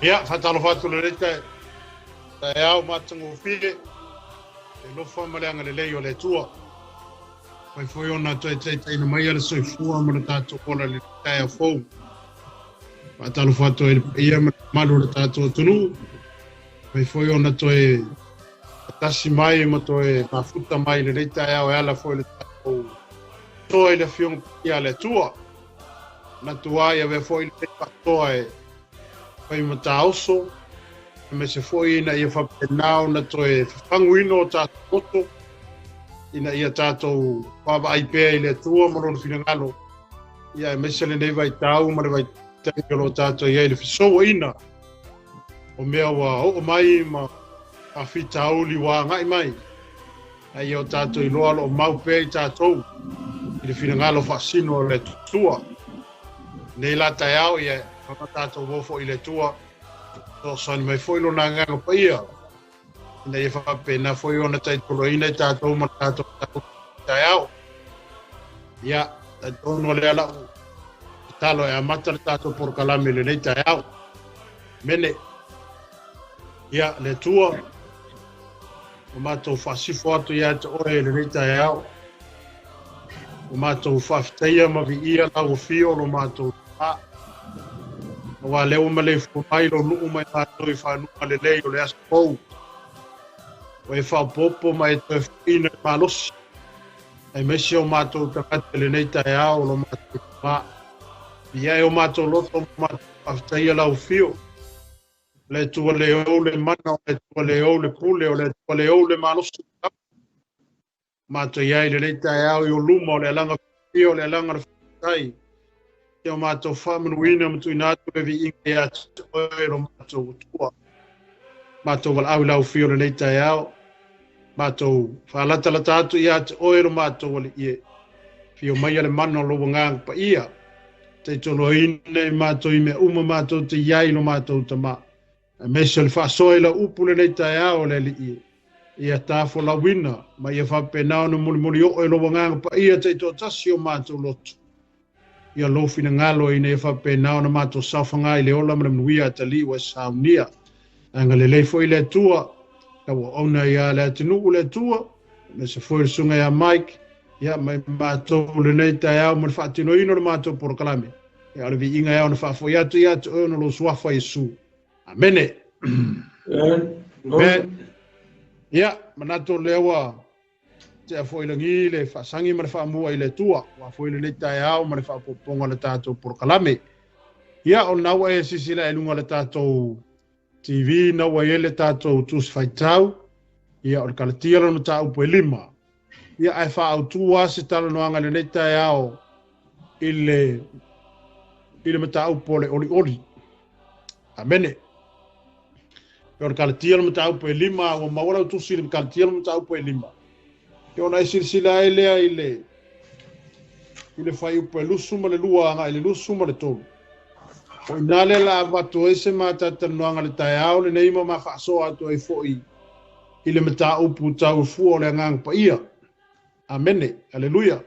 Ia, faatalofa atu lenei taeao matagofie, le alofa ma le agalelei o le Atua. Fai foi ona toe taitaiina mai le soifua ma le tatou ola i le taeao fou. Faatalofa atu ai i le paia ma le mamalu o le tatou atunuu. Fai foi ona toe tasi mai ma toe mafuta mai i lenei taeao e ala foi i le tatou toa i le Afioga Paia a le Atua. Manatu ai avea foi lenei faatoa e fai mataoso, aemaise foi ina ia faapena ona toe fafaguina o tatou loto, ina ia tatou vaavaai pea i le Atua ma lona finagalo, ia aemaise lenei vaitau ma le vaitaimi o lo o tatou i ai le fesouaina o mea ua oo mai ma faafitauli ua agai mai, a ia o tatou iloa o lo o mau pea i tatou i le finagalo faasino o le Atua. Nei la taeao, ia o tatou o foi i le Atua, fesoasoani mai foi lona agaga paia, ina ia faapena foi ona taitoloina i tatou ma tatou taeao. Ia, talitonu o lea lau tatalo e amata le tatou polokalame i lenei taeao. Mene. Ia, le Atua, o matou faasifo atu ia te oe i lenei taeao. O matou faafetaia ma viia lau afio o lo matou tā. Aua lea ua maleifua mai lou nuu mai matou i fanuga lelei o le aso fou. Ua e faaopoopo ma e toe foaiina le malosi. Aemaise o matou tagata i lenei taeao o lo matou tā. Viia e o matou loto ma matou faafetaia lau afio. Le Atua le ou le mana, o le Atua le ou le pule, o le Atua le ou le malosi. Matou i ai lenei taeao i o luma o le alaga fia o le alaga le faafetai. Ia o matou faamanuina ma tuuina atu le viiga ia te oe lo matou Atua. Matou valaau i lau afio o lenei taeao. Matou faalatalata atu ia te oe lo matou Alii e. Fio mai le mana o lou agaga paia. Taitoloina i matou i mea uma matou te i ai lo matou tama. Aemaise o le faasoa i lau upu lenei taeao o le Alii e. Ia tafolauina ma ia faapena ona mulimuli oo e lou agaga paia taitoatasi o matou loto. Ia lou finagalo ina ia faapena ona matou saofaga i le ola ma le manuia atalii ua e saunia. Agalelei foi le Atua, lau auauna ia le atunuu le Atua, aemaise foi le susuga ia Mike, ia mai matou lenei taeao ma le faatinoina o le matou polokalame. Ia o le viiga ea ona faafoi atu ia te oe ona lou suafa Iesu. Amene. Amen. Ia, manatu lea ua tea foi lagi le faasagi ma le faamua i le Atua, ua foi lenei taeao ma le faaopoopoga o le tatou polokalame. Ia, o lena ua e silasila i luga o le tatou TV na ua i ai le tatou Tusi Faitau. Ia, o le Kalatia lona mataupu e 5. Ia, ae faaautu lava se talanoaga i lenei taeao i le mataupu o le olioli. Amene. O le Kalatia le mataupu e 5, ua maua lau tusi i le Kalatia le mataupu e 5. Ia ona e silasila ai lea i le fuaiupu e 22 agai i le 23. O ina lea la avatu ai se matatalanoaga le taeao lenei ma mafaasoa atu ai foi i le mataupu tau fua o le agaga paia. Amene. Aleluia.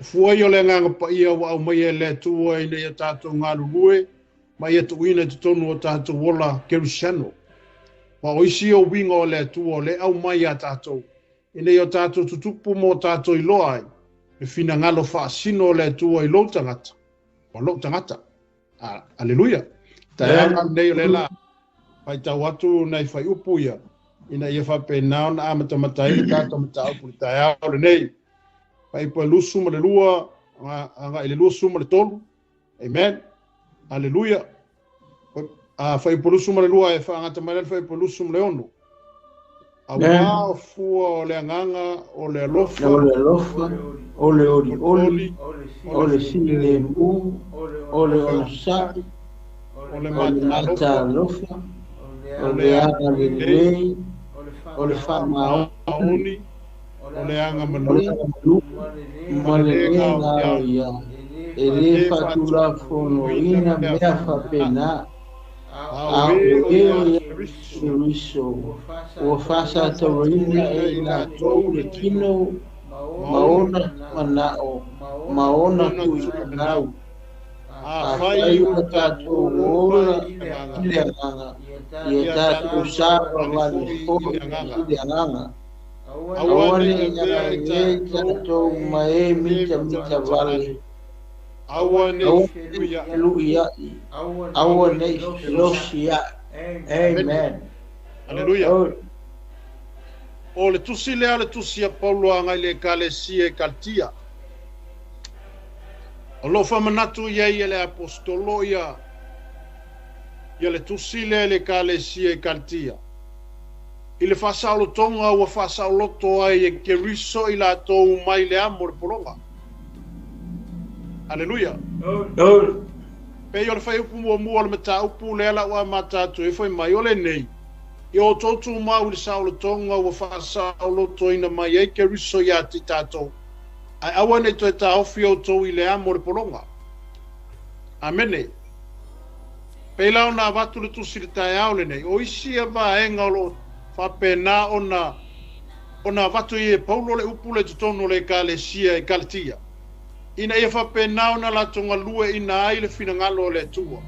O fua ia o le agaga paia ua aumaia e le Atua ina ia tatou galulue ma ia tuuina i totonu o tatou ola kerisiano. Ma o isi o uiga o le Atua o le aumai ia tatou ina ia o tatou tutupu ma o tatou iloa ai le finagalo faasino o le Atua i lou tagata, o lou tagata. Aleluia. Taeao lenei o le la faitau atu nai faiupu ia ina ia faapena ona amatamata ai le tatou mataupu le taeao lenei. Fuaiupu e 22 agai i le 23. Amen. Aleluia. Fuaiupu 22 e faagata mai le fuaiupu 26. Aua o fua o le agaga o le alofa, o le alofa, o le olioli, o le filemu, o le onosai, o le matalofa, o le agalelei, o le faamaoni, o le agamanu, ma le le gaoia, e le faatulafonoina mea faapena. A o e o ia Keriso, ua faasatauaina e i latou le kino ma ona manao, ma ona tuitanau. Afai ua tatou ola i le agaga, ia tatou savavali foi i le agaga. Aua ne i avea i tatou ma e mitamita vale, aua ne aua i ne i feluiai, aua ne i felosiai. Amen. Aleluia. Oh, O le tusi lea le tusi a Paulo agai i le Ekalesia e Kalatia. O loo faamanatu i ai e le aposetolo ia le tusi lea i le Ekalesia e Kalatia. I le faasaolotoga ua faasaoloto ai e Keriso i latou mai le amo o le pologa. Aleluia. Oh, Pei o le faiupu muamua o le mataupu lea lau amata atu ai fai mai o lenei. Ia o outou tumau i le saolotoga ua faasaolotoina mai ai Keriso ia te tatou. Ae aua nei toe taofi outou i le amo o le pologa. Amene. Pei la ona avatu le tusi le taeao lenei. O isi ia vaega o loo faapena ona avatu i e Paulo le upu le totonu o le Ekalesia e Kalatia. Ina ia faapena ona latou galueaiina ai le finagalo o le Atua.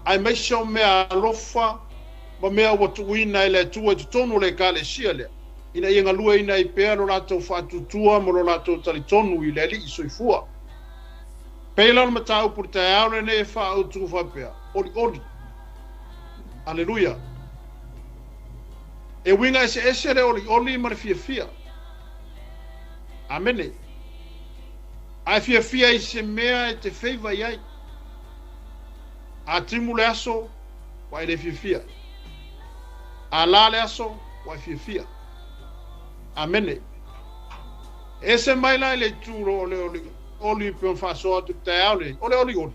Aemaise o mea alofa ma mea ua tuuina e le Atua i totonu o le Ekalesia lea. Ina ia galueaiina ai pea lo latou faatutua ma lo latou talitonu i le Alii soifua. Pei la o le mataupu le taeao lenei e faaautu faapea, olioli. Aleluia. E uiga eseese le olioli ma le fiafia. Amene. Ae fiafia i se mea e te feiva i ai. A timu le aso, ua e le fiafia. A la le aso, ua e fiafia. Amene. E ese mai la i le itu o le oli oli pe ona faasoa atu i le taeao lenei. O le olioli.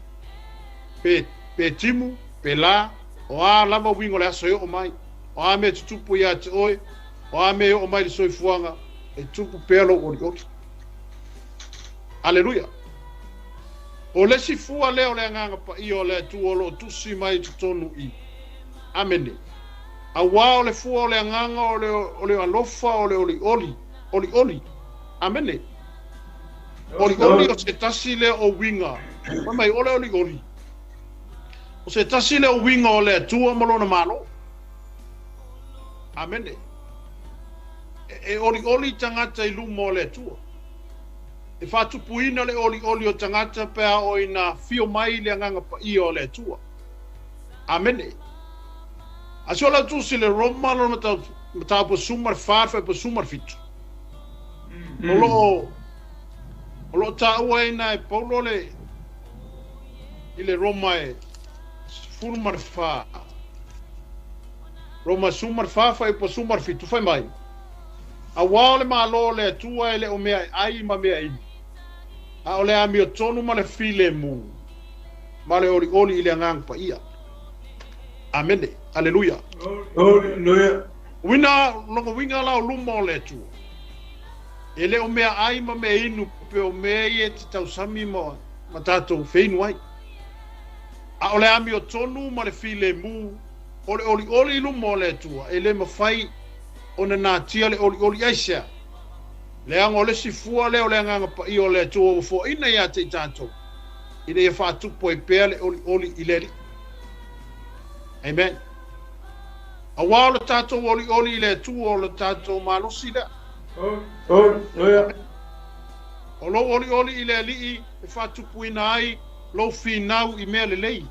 Pe timu, pe la, o a lava uiga o le aso e oo mai. O a mea tutupu ia te oe, o a mea e oo mai i le soifuaga, e tupu pea lou olioli. Aleluia. O le isi fua lea o le agaga paia o le Atua o loo tusi mai i totonu i. Amene. Auā o le fua o le agaga o le alofa o le olioli, olioli. Amene. Olioli o se tasi lea o uiga. Fai mai o le olioli. O se tasi lea o uiga o le Atua ma lona Malo. Amene. E olioli tagata i luma o le Atua. E faatupuina le olioli o tagata pe a oo ina afio mai le agaga paia o le Atua. Amene. A si o lau tusi le Roma lona mataupu 14 fuaiupu 17. O loo taua ai na e Paulo le i le Roma e 14. Roma 14 fuaiupu 17 fai mai. Auā o le Malo o le Atua e le o mea e ai ma mea inu. A o le amiotonu ma le filemu ma le olioli i le agaga paia. Amene. Aleluia. Hallelujah. Uina lona uiga la o luma o le Atua. E le o mea ai ma mea inu pe o mea ia e te tausami ma tatou feinu ai. A o le amiotonu ma le filemu o le olioli i luma o le Atua. E le mafai ona natia le olioli aisea. Leaga o le isi fua lea o le agaga paia o le Atua ua foaina ia te i tatou. Ina ia faatupu ai pea le olioli i le Alii. Amen. Auā o le tatou olioli i le Atua o le tatou malosi lea. Hallelujah. O lou olioli i le Alii e faatupuina ai lou finau i mea lelei.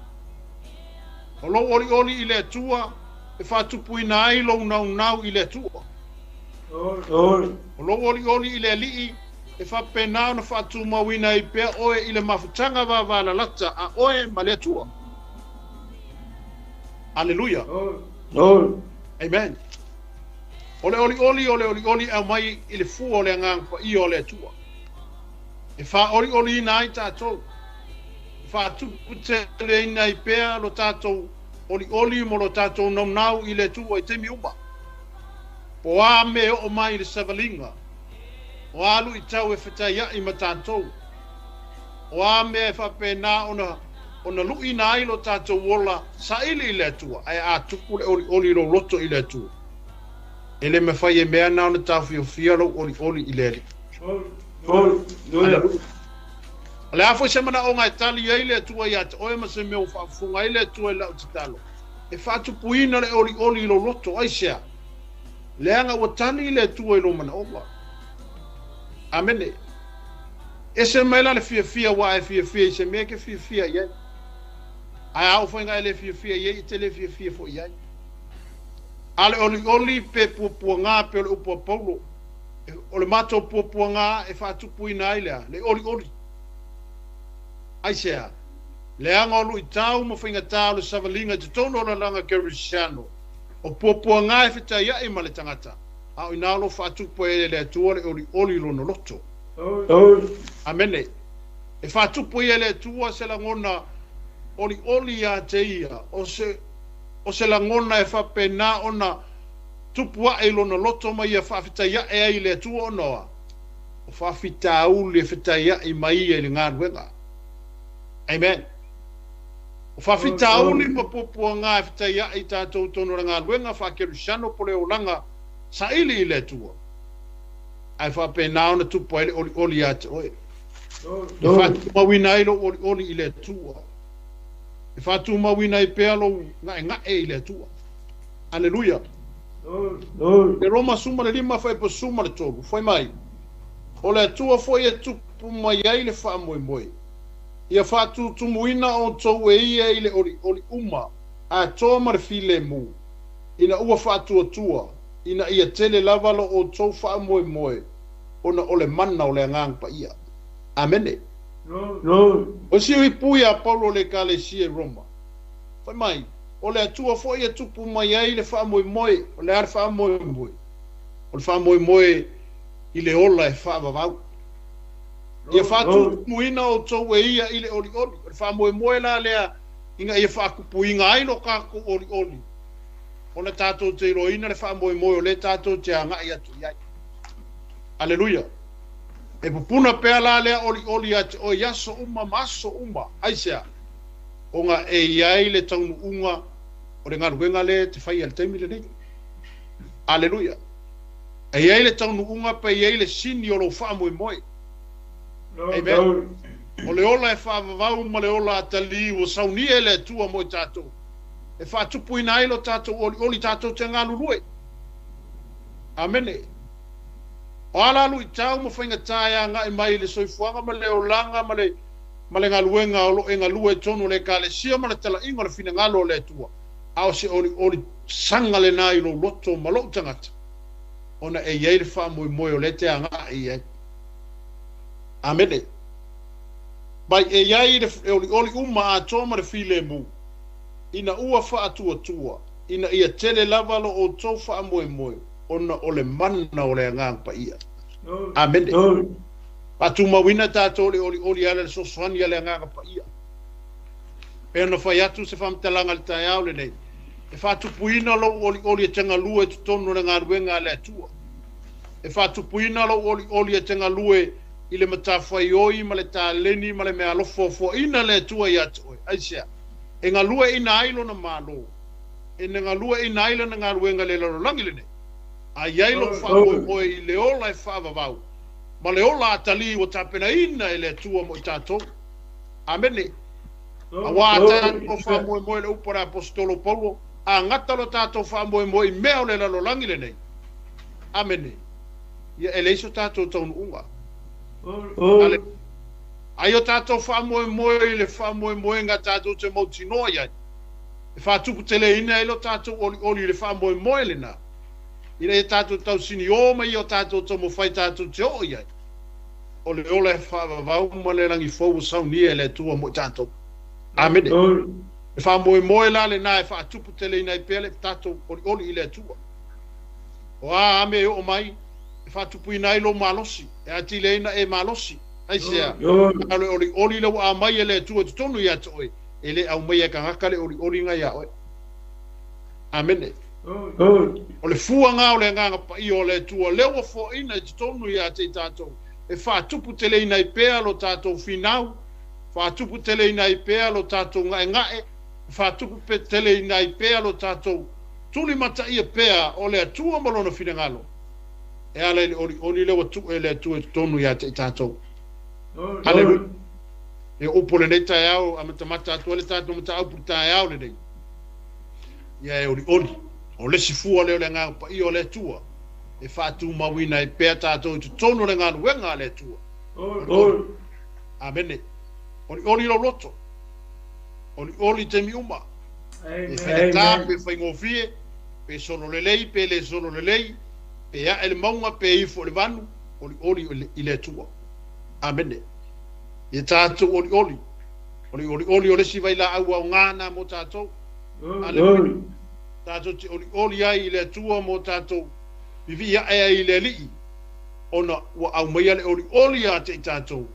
O lou olioli i le Atua e faatupuina ai lou naunau i le Atua. Oh, O lou olioli i le Alii e faapena ona faatumauina ai pea oe i le mafutaga vavalalata a oe ma le Atua. Aleluia. Oh, Amen. O le olioli o le olioli e aumai i le fua o le agaga paia o le Atua. E faaolioliina ai tatou. E faatuputeleina ai pea lo tatou olioli ma lo tatou naunau i le Atua i taimi uma. Po o a mea e oo mai i le savaliga. O a luitau e fetaiai ma tatou. O a mea e faapena ona luiina ai lo tatou ola saili i le Atua. Ae a tupu le olioli i lou loto i le Atua. E le mafai e mea na ona taofiofia lou olioli i le Alii. Hallelujah. O le a foi se manaoga e tali ai le Atua ia te oe ma se mea ua faafofoga ai le Atua i lau tatalo. E faatupuina le olioli i lou loto, aisea? Leaga ua tali le Atua i lou manaoga. Amene. Ese mai la le fiafia ua e fiafia i se mea e te fiafia i ai. Ae a oo foi ina e le fiafia i ai, e te le fiafia foi i ai. A o le olioli pe puapuaga pei o le upu a Paulo, o le matou puapuaga e faatupuina ai le a? Le olioli. Aisea? Leaga o luitau ma faigata o le savaliga i totonu o le lalanga Kerisiano, o puapuaga e fetaiai ma le tagata, a o ina o lo o faatupu ai e le Atua le olioli i lona loto. Amene. E faatupu ai e le Atua se lagona olioli ia te ia, o se, o se lagona e faapena ona tupu ae i lona loto ma ia faafetai ae ai i le Atua ona o a? O faafitauli e fetaiai ma ia i le galuega. Amen. O faafitauli ma puapuaga e fetaiai i tatou totonu o le galuega faakerisiano po o le olaga saili i le Atua, ae faapena ona tupu ai le olioli ia te oe. E faatumauina ai lou olioli i le Atua. E faatumauina ai pea lou gaegae i le Atua. Aleluia. E Roma 15 fuaiupu 13, fai mai, O le Atua foi e tupu mai ai le faamoemoe, ia faatutumuina outou e ia i le olioli uma atoa ma le filemu, ina ua faatuatua, ina ia tele lava lo outou faamoemoe ona o le mana o le Agaga Paia. Amene. O si uipu ia Paulo le Ekalesia i Roma, fai mai, O le Atua foi e tupu mai ai le faamoemoe, o le a le faamoemoe? O le faamoemoe i le ola e faavavau. Ia faatutumuina outou e ia i le olioli. O le faamoemoe la lea ina ia faatupuina ai lo tatou olioli, ona tatou te iloaina le faamoemoe o lea tatou te agai atu i ai. Aleluia! E pupuna pea la lea olioli ia te oe i aso uma ma aso uma. Aisea? Ona e i ai le taunuuga o le galuega lea e te faia i le taimi lenei. Aleluia! E i ai le taunuuga pe i ai le sini o lou faamoemoe. Amen. O le ola e faavavau ma le ola atalii ua saunia e le Atua mo i tatou, e faatupuina ai lo tatou olioli tatou te galulue. Amene. O a la luitau ma faigata e agai mai i le soifuaga ma le olaga ma le ma le galuega o lo o e galue i totonu o le Ekalesia ma le talaiga o le finagalo o le Atua, a o se olioli saga lena i lou loto ma lou tagata, ona e i ai le faamoemoe o lea e te agai i ai. Amene. Mai e i ai le olioli uma atoa ma le filemu, ina ua faatuatua, ina ia tele lava lo outou faamoemoe ona o le mana o le Agaga Paia. Amene. Faatumauina tatou le olioli e ala i le fesoasoani a le Agaga Paia. Pei ona fai atu se faamatalaga i le taeao lenei, e faatupuina lou olioli e te galue i totonu o le galuega a le Atua. E faatupuina lou olioli e te galue i le matafaioi ma le taleni ma le meaalofa o foaina le Atua ia te oe. Aisea? E galueaiina ai Lona Malo, e galueaiina ai Lana galuega i le lalolagi lenei. A i ai lou faamoemoe i le ola e faavavau ma le ola atalii ua tapenaina e le Atua mo i tatou. Amene. Auā a tatou faamoemoe i le upu a le Aposetolo Paulo, a gata lo tatou faamoemoe i mea o le lalolagi lenei. Amene. Ia e leai so tatou taunuuga. Aleluia. Ai o tatou faamoemoe i le faamoemoega tatou te mautinoa i ai, e faatuputeleina ai lo tatou olioli i le faamoemoe lena, ina ia tatou tausiniō mai ia o tatou taumafai tatou te oo i ai, o le ola e faavavau ma le lagi fou ua saunia e le Atua mo i tatou. Amene. Le faamoemoe la lena e faatuputeleina ai pea le tatou olioli i le Atua. O a a mea e oo mai, e faatupuina ai lou malosi, e atili ai ona e malosi. Aisea? A o le olioli lea ua aumai e le Atua i totonu ia te oe, e le aumaia e tagata le olioliga ia oe. Amene. O le fuaga o le Agaga Paia o le Atua, lea ua foaina i totonu ia te i tatou, e faatuputeleina ai pea lo tatou finau, faatuputeleina ai pea lo tatou gaegae, faatuputeleina ai pea lo tatou tulimataia pea o le Atua ma Lona finagalo, e ala i le olioli lea ua tuu e le Atua i totonu ia te i tatou. Aleluia. E upu o lenei taeao, amatamata atu ai le tatou mataupu i le taeao lenei. Ia e olioli. O le isi fua lea o le Agaga Paia o le Atua e faatumauina ai pea tatou i totonu o le galuega a le Atua. Olioli. Amene. Olioli lou loto. Olioli i taimi uma. Pe faigata, pe faigofie, pe solo lelei, pe le solo lelei, pe ae le mauga, pe ifo i le vanu, olioli i le Atua. Amene. Ia tatou olioli. O le olioli o le isi vailaau aoga na mo tatou. Aleluia. Tatou te olioli ai i le Atua mo tatou vivii ae ai i le Alii, ona ua aumaia le olioli ia te i tatou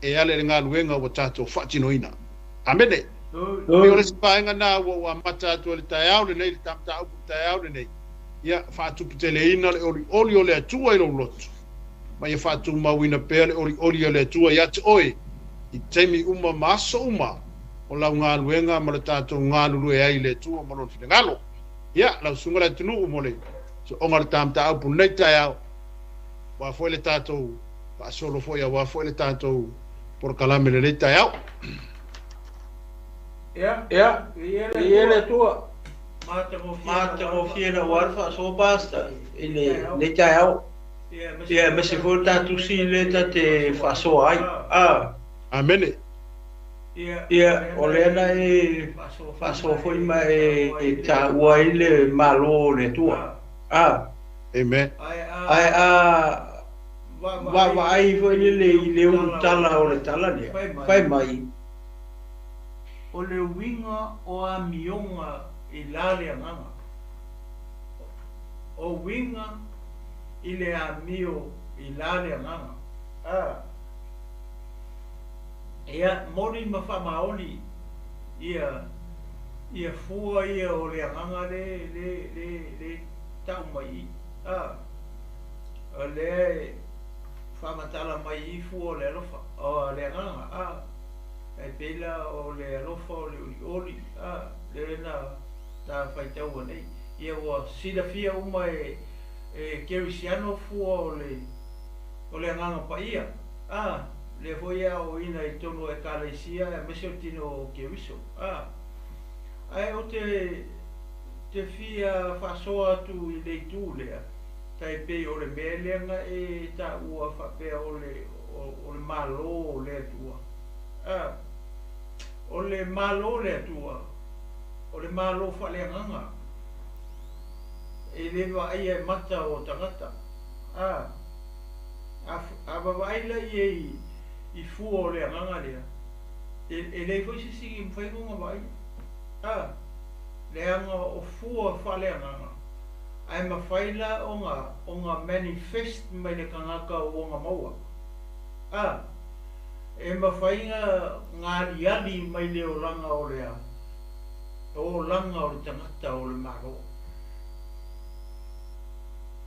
e ala i le galuega ua tatou faatinoina. Amene. Pei o le isi vaega na ua ou amata atu ai le taeao lenei, le mataupu i le taeao lenei, ia faatuputeleina le olioli o le Atua i lou loto, ma ia faatumauina pea le olioli o le Atua ia te oe i taimi uma ma aso uma o lau galuega ma le tatou galulue ai i le Atua ma Lona finagalo. Ia, lau susuga le atunuu mo le sooga o le ta mataupu i lenei taeao, aua foi le tatou faasolo foi, aua foi le tatou polokalame i lenei taeao. Ia, viia le Atua. Matagofie lau alu faasoa Pastor i lenei taeao. Ia, aemaise foi o le ta tusi lea ta te faasoa ai. Amene. Ia, o lea na e faasoa foi ma e taua ai le Malo o le Atua. Amen. Ae a vaavaai foi lele i le ulutala o le tala lea, fai mai. O le uiga o amioga i la le agaga. O uiga i le amio i la le agaga. Ia, moni ma faamaoni ia ia fua ia o le agaga le le le le tau mai i. O lea e faamatala mai i fua o le alofa, o le agaga, a. E pei la o le alofa o le olioli, a, lea na ta faitaua nei. Ia ua silafia uma e e Kerisiano fua o le o le Agaga Paia, a, lea foi e aoaoina i totonu o Ekalesia aemaise o tino o Keriso, a. Ae ou te te fia faasoa atu i le itu lea, tai pei o le mea lea na e taua faapea o le o le Malo o le Atua, a. O le Malo o le Atua, o le Malo faaleagaga, e le vaaia e mata o tagata, a. A vaavaai la i ai i fua o le agaga lea, e leai foi se isi e mafai ona vaaia. A, leaga o fua faaleagaga, ae mafai la ona manifest mai le tagata ua ona maua. A, e mafai ona aliali mai le olaga o le a, olaga o le tagata o le Malo.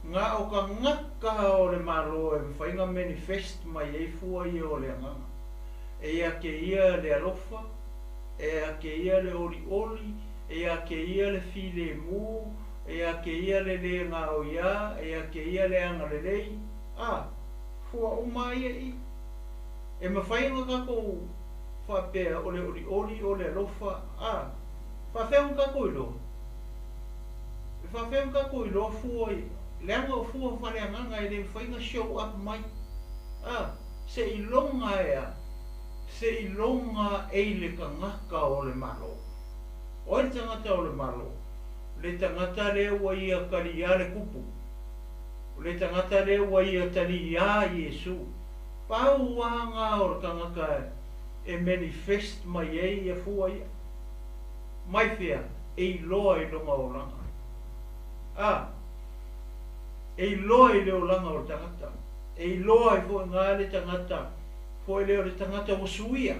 Na o tagata o le Malo e mafai ona manifest mai ai fua ia o le agaga. E ia te ia le alofa, e ia te ia le olioli, e ia te ia le filemu, e ia te ia le le gaoiā, e ia te ia le agalelei, a, fua uma lava ia i i. E mafai ona tatou faapea o le olioli, o le alofa, a, faafefea ona tatou iloa? E faapefea ona tatou iloa fua ia? Leaga o fua faaleagaga e le mafai ona show up mai. A, seiloga e a? Seiloga e i le tagata o le Malo. O ai le tagata o le Malo? Le tagata lea ua ia taliā le Tupu. O le tagata lea ua ia taliā Iesu. Pau lava na o le tagata e manifest mai ai ia fua ia. Mai fea? E iloa i lona olaga. A, e iloa i le olaga o le tagata. E iloa ai foi nga le tagata foi lea o le tagata ua suia.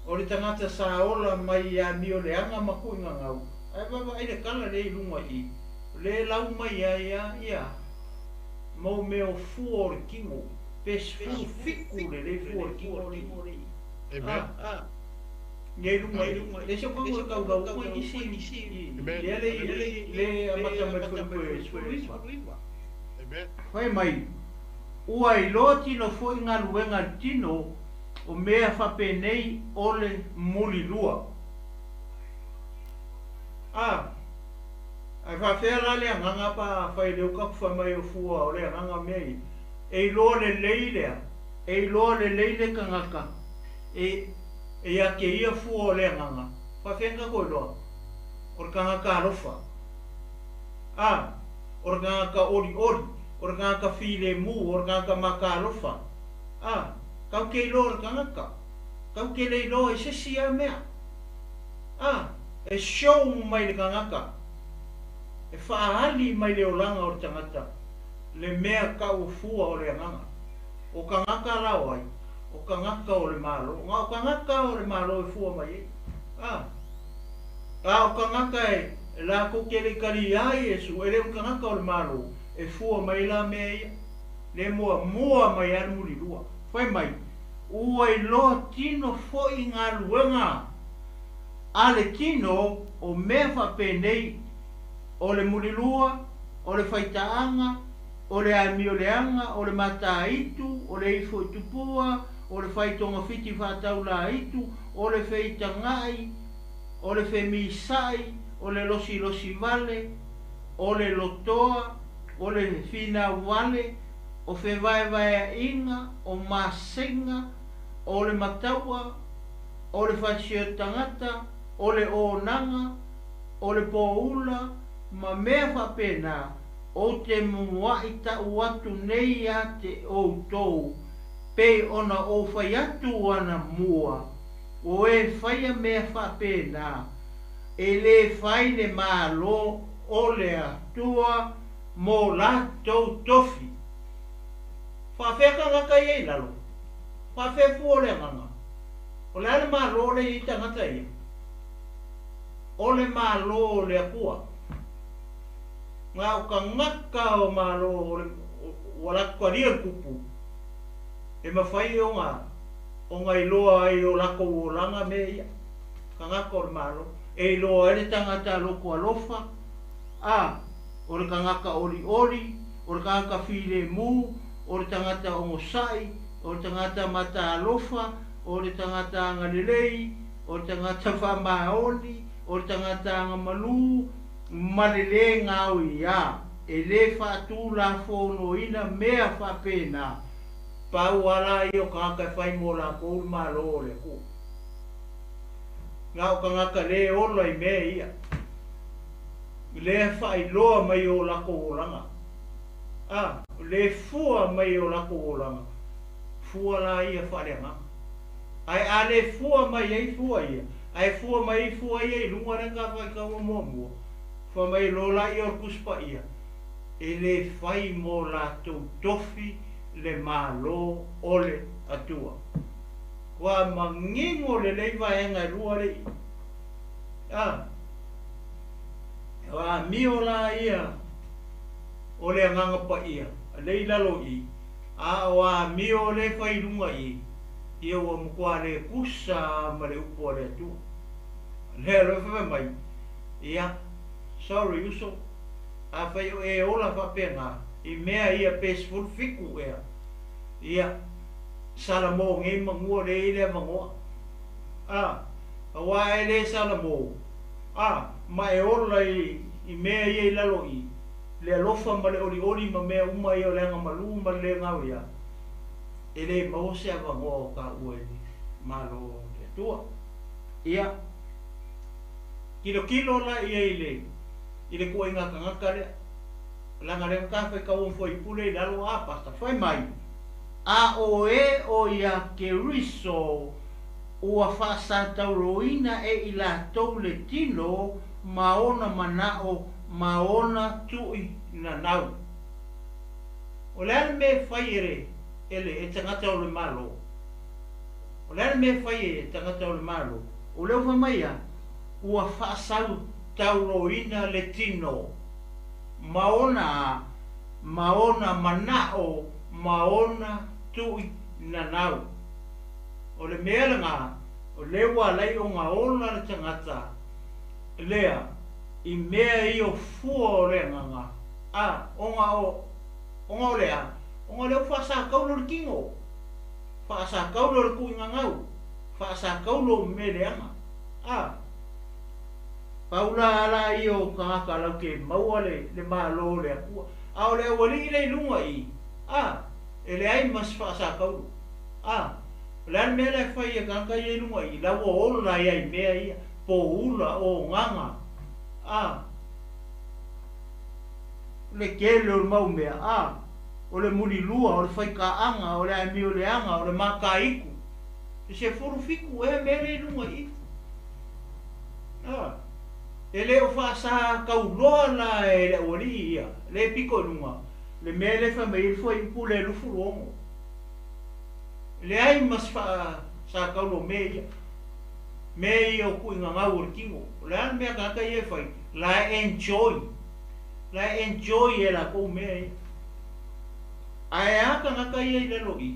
O le tagata sa ola mai i amio leaga ma tuigagau, ae vaavaai le tala lea i luga i i, le lau mai ai a ia mau mea o fua o le tino, pe 17 lelei fua o le tino le i i. A, Nei luga i le se kongo tau lau uma isi lea le le amata mai le 19. Fai mai, ua iloa tino foi galuega a le tino o mea faapenei o le mulilua. A. Ae faafefea la le agaga pa afai lea ua tatou fai mai o fua o le agaga mea ia? E iloa lelei lea, e iloa lelei le tagata e ia te ia fua o le agaga. Faafefea ona tatou iloa? O le tagata alofa. A, o le tagata olioli, o le tagata filemu, o le tagata mataalofa. A, tatou te iloa i le tagata. Tatou te le iloa i se isi lava mea. A, e show mai le tagata, e faaali mai le olaga o le tagata le mea tau o fua o le agaga. O tagata la o ai? O tagata o le Malo. Na o tagata o le Malo e fua mai ai. A, a o tagata e latou te le i talia ai Iesu, e le o ni tagata o le Malo, e fua mai ai la mea ia. Le muamua mai lava le mulilua. Fai mai, ua iloa tino foi galuega a le tino o mea faapenei, o le mulilua, o le faitaaga, o le amioleaga, o le mataitu, o le ifo i tupua, o le fai togafiti faataulaitu, o le feitaga'i, o le femisa'i, o le losilosivale, o le lotoa, o le finauvale, o fevaevaea'iga, o masega, o le mataua, o le fasiotagata, o le onaga, o le poula, ma mea faapena, ou te mua'i ta'u atu nei ia te outou, pei ona ou fai atu anamua, o e faia mea faapena, e lē fai le Malo o le Atua mo latou tofi. Faafefea tagata ia i lalo? Faafefea fua o le agaga? O le a le Malo lea e i ai tagata ia? O le Malo o le Atua. Na o tagata o Malo o le ua latou talia le tupu e mafai ona ona iloa ai o latou olaga mea ia. Tagata o le Malo e iloa ai le tagata loto alofa, a o le tagata olioli, o le tagata filemu, o le tagata onosai, o le tagata mataalofa, o le tagata agalelei, o le tagata faamaoni, o le tagata agamalu, ma le lē gaoiā, e lē faatulafonoina mea faapena, pau lava la ia o tagata e fai mo latou le Malo o le Atua. Na o tagata lē ola i mea ia, lea faailoa mai o latou olaga, a, lē fua mai o latou olaga, fua la ia faaleagaga. Ae a lē fua mai ai fua ia, ae fua mai ai fua ia i luga lea ta faitaua muamua, fai mai loa laia o le Tusi Paia, e lē fai mo latou tofi le Malo o le Atua. Ua manino lelei vaega e lua lea i i. A, o amio la ia o le Agaga Paia lea i lalo i i, a o amio lea e fai i luga i i, ia ua matua le tusa ma le upu a le Atua. Lea loa fai mai, ia, sorry uso, afai o e ola faapena i mea ia pe 17 ea, ia, Salamo nei manua lea e i le avanoa. A, auā e le Salamo, a, ma e ola i, i mea ia i lalo i, le alofa ma le olioli ma mea uma ia o le agamalu ma le le gaoia, e lē maua se avanoa o taua i le Malo o le Atua. Ia, tilotilo la ia i le, i le tuuaiga tagata lea, leaga lea na ta faitau ma fuaiupu lea i lalo, a, Pastor, fai mai, A o e o ia Keriso ua faasatauroina e i latou le tino ma ona manao ma ona tui nanau. O le a le mea e fai e le, e le, e tagata o le Malo? O le a le mea e fai e tagata o le Malo? O lea ua fai mai ia, ua faasatauroina le tino ma ona, ma ona manao ma ona tui nanau. O le mea lena, o lea ua alai ona ola le tagata lea i mea ia o fua o le agaga, a, ona o, ona o le a? Ona o lea ua faasakaulo le tino, faasakaulo le tuigagau, faasakaulo mea leaga, a. Pau la ala ia o tagata latou te maua le Malo o le Atua. A o le aualii lea i luga i i, a, e leai ma se faasakaulo. A, o le a le mea la e fai e tagata ia i luga i i, la ua ola ai i mea ia, poula, ogaga, a, le tele o le mau mea, a, o le mulilua, o le faikaaga, o le amioleaga, o le makaitu, e 17 ea mea lea i luga i i. A, e le o faasakauloa la e le aualii ia, le pito i luga, le mea lea e fai mai ai le fuaiupu le 26. Leai ma se faasakaulo o mea ia. Mea ia o tuuigagau o le tino. O le a le mea tagata ia e fai? La e enjoy. La e enjoy e latou mea ia. Ae a tagata ia i lalo i?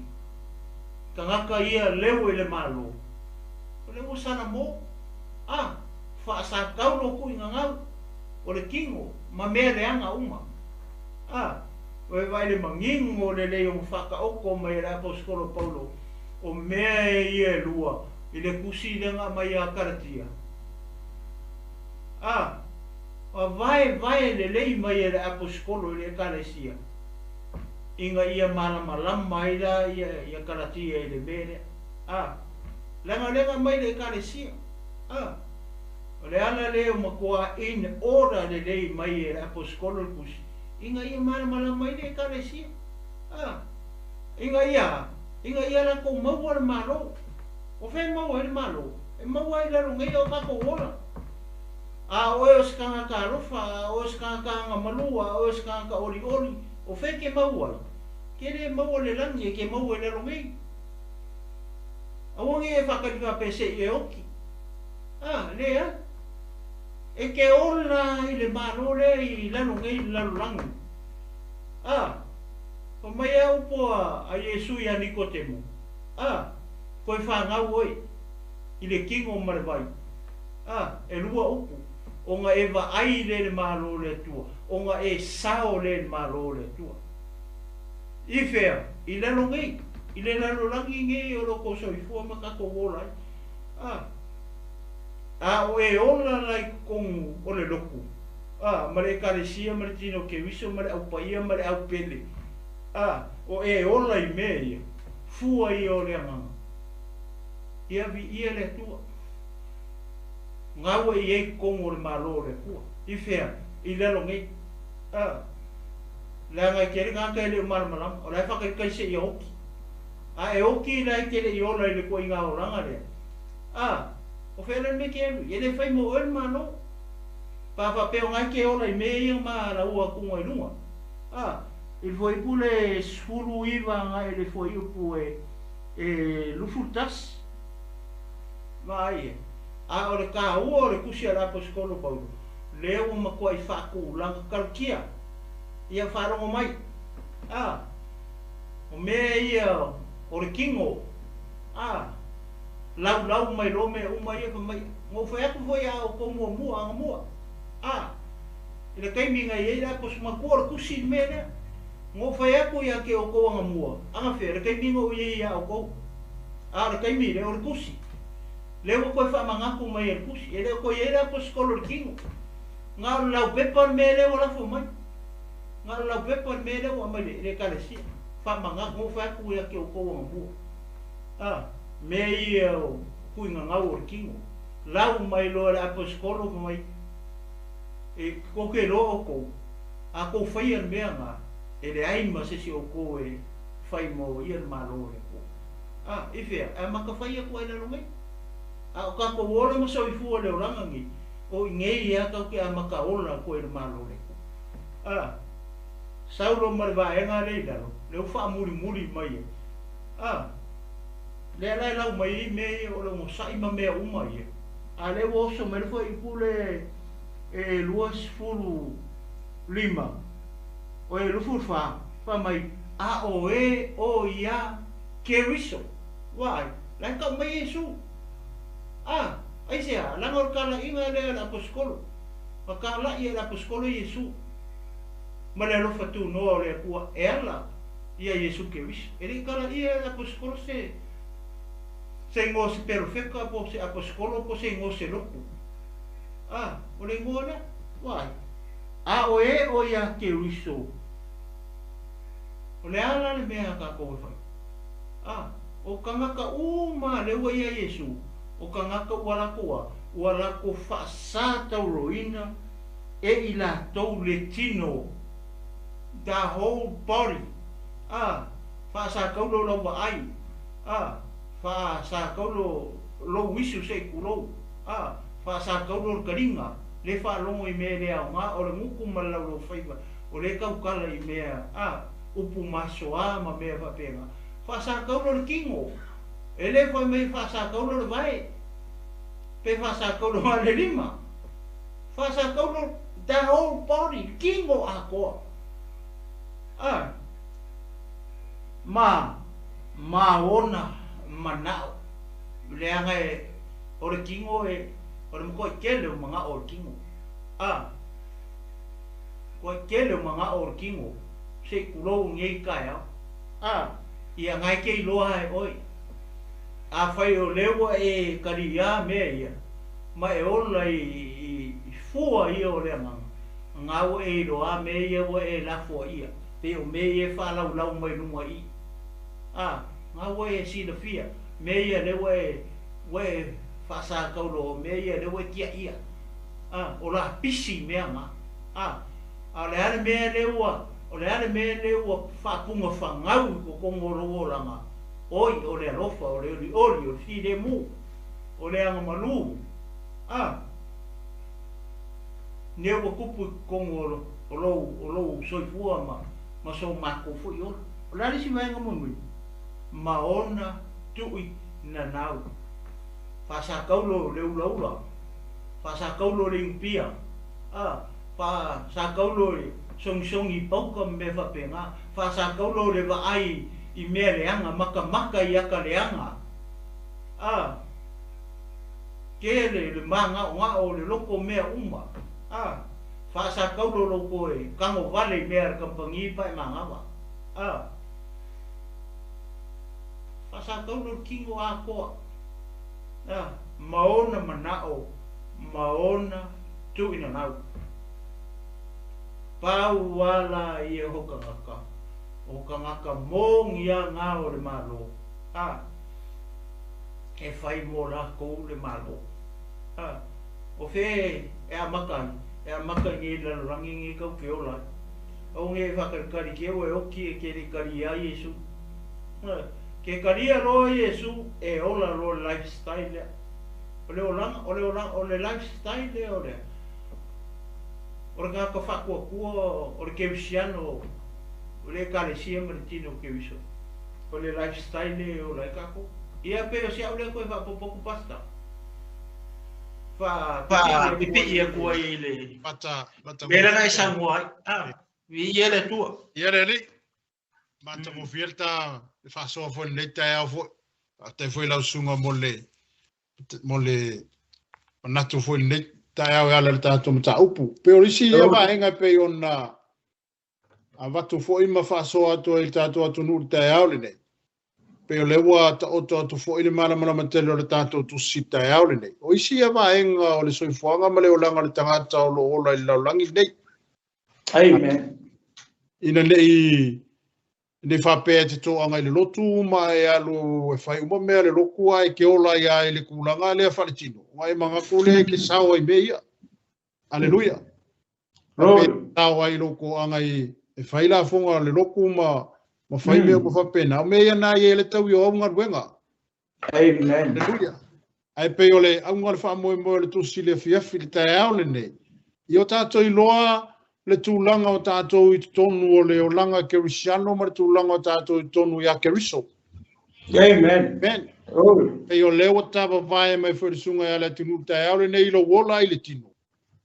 Tagata ia leu i le Malo. O lea ua salamo. A, faasakaulo tuuigagau o le tino ma mea leaga uma. A, o e vaai le manino lelei o faataoto mai e le aposetolo Paulo o mea ia e lua i le tusi lea na aumai ia Kalatia. A, vaevae lelei mai e le aposetolo i le ekalesia ina ia malamalama ai la ia Kalatia i le mea lea. A, leaga lea na aumai i le ekalesia. A, o le ala lea o matua in order lelei mai e le aposetolo le tusi ina ia malamalama ai le ekalesia. A, ina ia latou maua le Malo. O fea e maua ai le Malo? E maua ai lalo nei o tatou ola. A oe o se tagata alofa, a oe o se tagata agamalu, a oe o se tagata olioli, o fea ke maua ai? Ke le maua le lagi e ke maua i lalo nei. Aua nei e whaakali whapese i e oki. A, lea. E ke ola i le Malo lea i lalo nei i le lalolagi. A, o mai a upo a Iesu ia Nikotemo. A, koe whangau oi i le tino ma le vai. A, e lua upu. Ona e vaai le le Malo le Atua. Ona e sao le le Malo le Atua. I whea, i lalo nei, i le lalolagi nei o loko soifua ma tatou ola ai. A, a o e ola la i totonu o le lotu. A, ma le ekalesia, ma le tino Keriso, ma le aupaia, ma le aupele. A, o e ola i mea ia, fua ia o le agaga. Ia vi ia le Atua. Ngaua i ei totonu o le Malo o le Atua. I whea, i lalo nei. A, leaga e tele tagata e le o malamalama. O la e whakaikai se ia oki. A e oki la e tele i ola i le koe i ngā oranga lea. A, o whea le me ke alu. E le whai mo oe le Malo. Pa whapeo ngai ke ola i mea ia ma la ua kunga i lunga. A, i le fuaiupu le 19 agai le fuaiupu e 21. Vaai e. A o le kāua o le tusi a le aposetolo Paulo, lea ua matua i faatulaga Kalatia. Ia whaarongo mai. A, o mea ia o le tino. A, laulau mai lo mea uma ia whamai. Ngō whai atu foi a o kou mua mua, anga mua. A, i le taimi ngai ei la aposetolo matua o le tusi i mea lea. Ngō whai atu ia ke o kou anga mua. Anga whea, le taimi ngō i ia o kou. A, o le taimi le o le tusi. Lea ua koe whaamangaku mai e le tusi. E leo koe ei la aposetolo le tino. Ngā o le lau pepa le mea lea ua lafo mai. Ngā o le lau pepa le mea lea ua mai le ekalesia. Whaamangaku, ngō whai atu ia ke o kou anga mua. A, mea ia o kuingangau o le tino. Lau mai loa le aposetolo mai. E koke loa o kou. A kou whai le mea ngā. E le ai ma se si o kou e whai mo ia le Malo le kou. A, i whea, e maka whai aku ai lalo ngai. A o ka kou ola ma soifua le oranga ngi. O i ngei ia kau ke a maka ola koe le Malo le kou. A, saulo ma le vaenga le i lalo. Le u whaamuri muri mai e. A, lea lai lau mai i mea ia o le ngosai ma mea uma ia. A le ua oso mai le fuaiupu le e 25. O e 24. Wha mai, a o e o ia Keriso. Wai, lai kau mai Iesu. A, ai sea, langa o le kalaʻiga lea le aposetolo. Ma kalaʻi e le aposetolo Iesu. Ma le alofa tunoa o le Atua e ala ia Iesu Keriso. E le i kalaʻia e le aposetolo se igoa se perofeka po se aposetolo po se igoa se lotu. A, O le igoa lea. Vaai. A o e o ia Keriso, o le a la le mea a tatou e fai? A, o tagata uma lea ua ia Iesu, o tagata ua latou a, ua latou faasatauroina e i latou le tino, the whole body, a, faasataulo lau vaai, a, faasataulo lou isu se i tulou, a, faasataulo le taliga, le faalogo i mea e le aoga, o le gutu ma le laulaufaiva, o lea e tautala i mea, a, upu masoa ma mea faapena. Faasataulo le tino, e le fai mai faasataulo le vae, pe faasataulo ma le lima. Faasataulo the whole body, tino atoa. A, ma, ma ona manao, leaga e, o le tino e, o le matua tele o manao o le tino. A, matua tele o manao o le tino, se i tulou nei taeao. A, ia ngai ke iloa e oe. A fai o lea ua e kaliā mea ia, ma e ola i fua ia o le agaga, ngā ua e iloa mea ia ua e lafoa ia, pe o mea ia e whaalaulau mai lunga i. A, ngā ua e silafia, mea ia lea ua e whaasakaulo, mea ia lea ua e tia ia. A, o la pisi mea ngā. A, a le ale mea lea ua, o le ale mea lea ua whaapunga whangau i ko kongo ro langa. Oi, o le alofa, o le oli oli, o le file mu, o le anga malu. A, ne ua kupu i kongo o lou soifua ma so mako foi ola. O le ale si vaenga muimui, ma ona tui nanau. Whaasakaulo le ulaula, whaasakaulo le inupia, a, whaasakaulo le songisongi pauka me whapenga, whaasakaulo le vaai i mea leanga, makamaka i aka leanga. A, ke le manga o ngā o le loko mea uma. A, whaasakaulo loko e kango vale i mea le kampangi pa e mangawa. A, whaasakaulo le kingo a koa. A, maona manao, maona tuina nau. Pau ala i e hokangaka, o kangaka mō ngia ngā o le malo. A, e whai mō lākou le malo. A, o whe e a makai nge lalorangi nge kau ke ola. O nge whakarikari ke o e oki e ke re kari a Iesu. A, ke karia roa Iesu e ola roa lifestyle lea. O le olanga, o le olanga, o le lifestyle lea o lea. O le ngaka whakuakua, o le keusiano, o le ekalesia ma le tino keuiso. O le lifestyle lea o la e kako. Ia pe o si au lea koe whaapopoku pasta. Wha pipi ia kua i le mera ngai sangua ai. Ah, i ia le tua. Ia le li. Mata mo fielta le whasoa fo le tae au fo. A te fo i lau sunga mo le manatu fo le tae au ala le tātou mata upu. Pe o risi ia vaenga pe ona a watu fo i ma whasoa atu i tātou atu nuu le tae au le nei. Pe o lewa ta oto atu fo i le malamalama tele o le tātou tusi tae au le nei. O isi ia vaenga o le soifuaga ma le olaga o le tagata o lo ola i le lalolagi nei. Amen. Ina nei ne whapea te toanga i le lotu ma e alu e whai uma mea le loku ai ke ola ia i le kūlanga lea whaletino. Ngai mangako lea ke sao ai mea ia. Aleluia. Sao ai loko anga i e whai la fonga le loku ma whai mea ma whapena. O mea ia nā ia le tau i o aunga ruenga. Amen. Aleluia. Ai pe o le aunga le whaamoe moe le tusi le fiafi le tae au le nei. I o tātou i loa le tūlanga o tātou i tonu o le olanga kerisiano ma le tūlanga o tātou i tonu ia keriso. Amen. Amen. Oh. Pei o leo tava vae mai foi le sunga ia le atunu tae au le nei lo wola i le tino.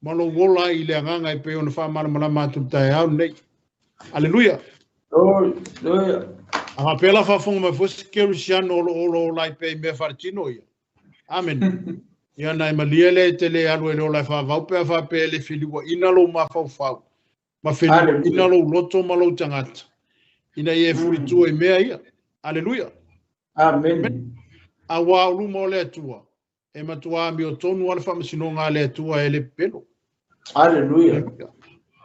Ma lo wola i le anganga i pei o na whaamalamalama atu tae au nei. Aleluia. Aleluia. A whapela whafonga mai foi se kerisiano o lo ola ola i pei mea wharetino ia. Amen. Ia nai malia le te le alu e le ola e whaavau pea whapea le whiliwa ina lo mawhauwhau. Ma whiliwa ina lo loto ma lo tangata. Ina ia e furitua i mea ia. Aleluia. Amen. A wā uluma o le atua. E matua ami o tonu ala whamasino ngā le atua e le pelo. Aleluia.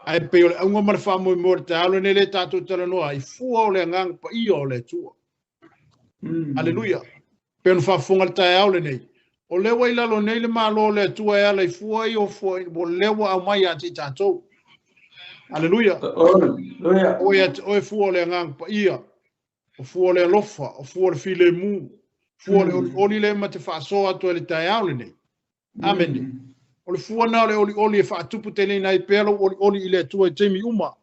Ae pei o le auga ma le faamoemoe o le taeao lenei lea tatou talanoa ai, fua o le Agaga Paia o le Atua. Aleluia. Pei ona faafofoga le taeao lenei, o lea ua i lalo nei le Malo o le Atua e ala i fua ia o fua, o lea ua aumai ia te i tatou. Aleluia. Aleluia. Ua ia te oe fua o le Agaga Paia, o fua o le alofa, o fua o le filemu, fua o le olioli lea ma te faasoa atu ai le taeao lenei. Amene. O le fua na o le olioli e faatupu teleina ai pea lou olioli i le Atua i taimi uma.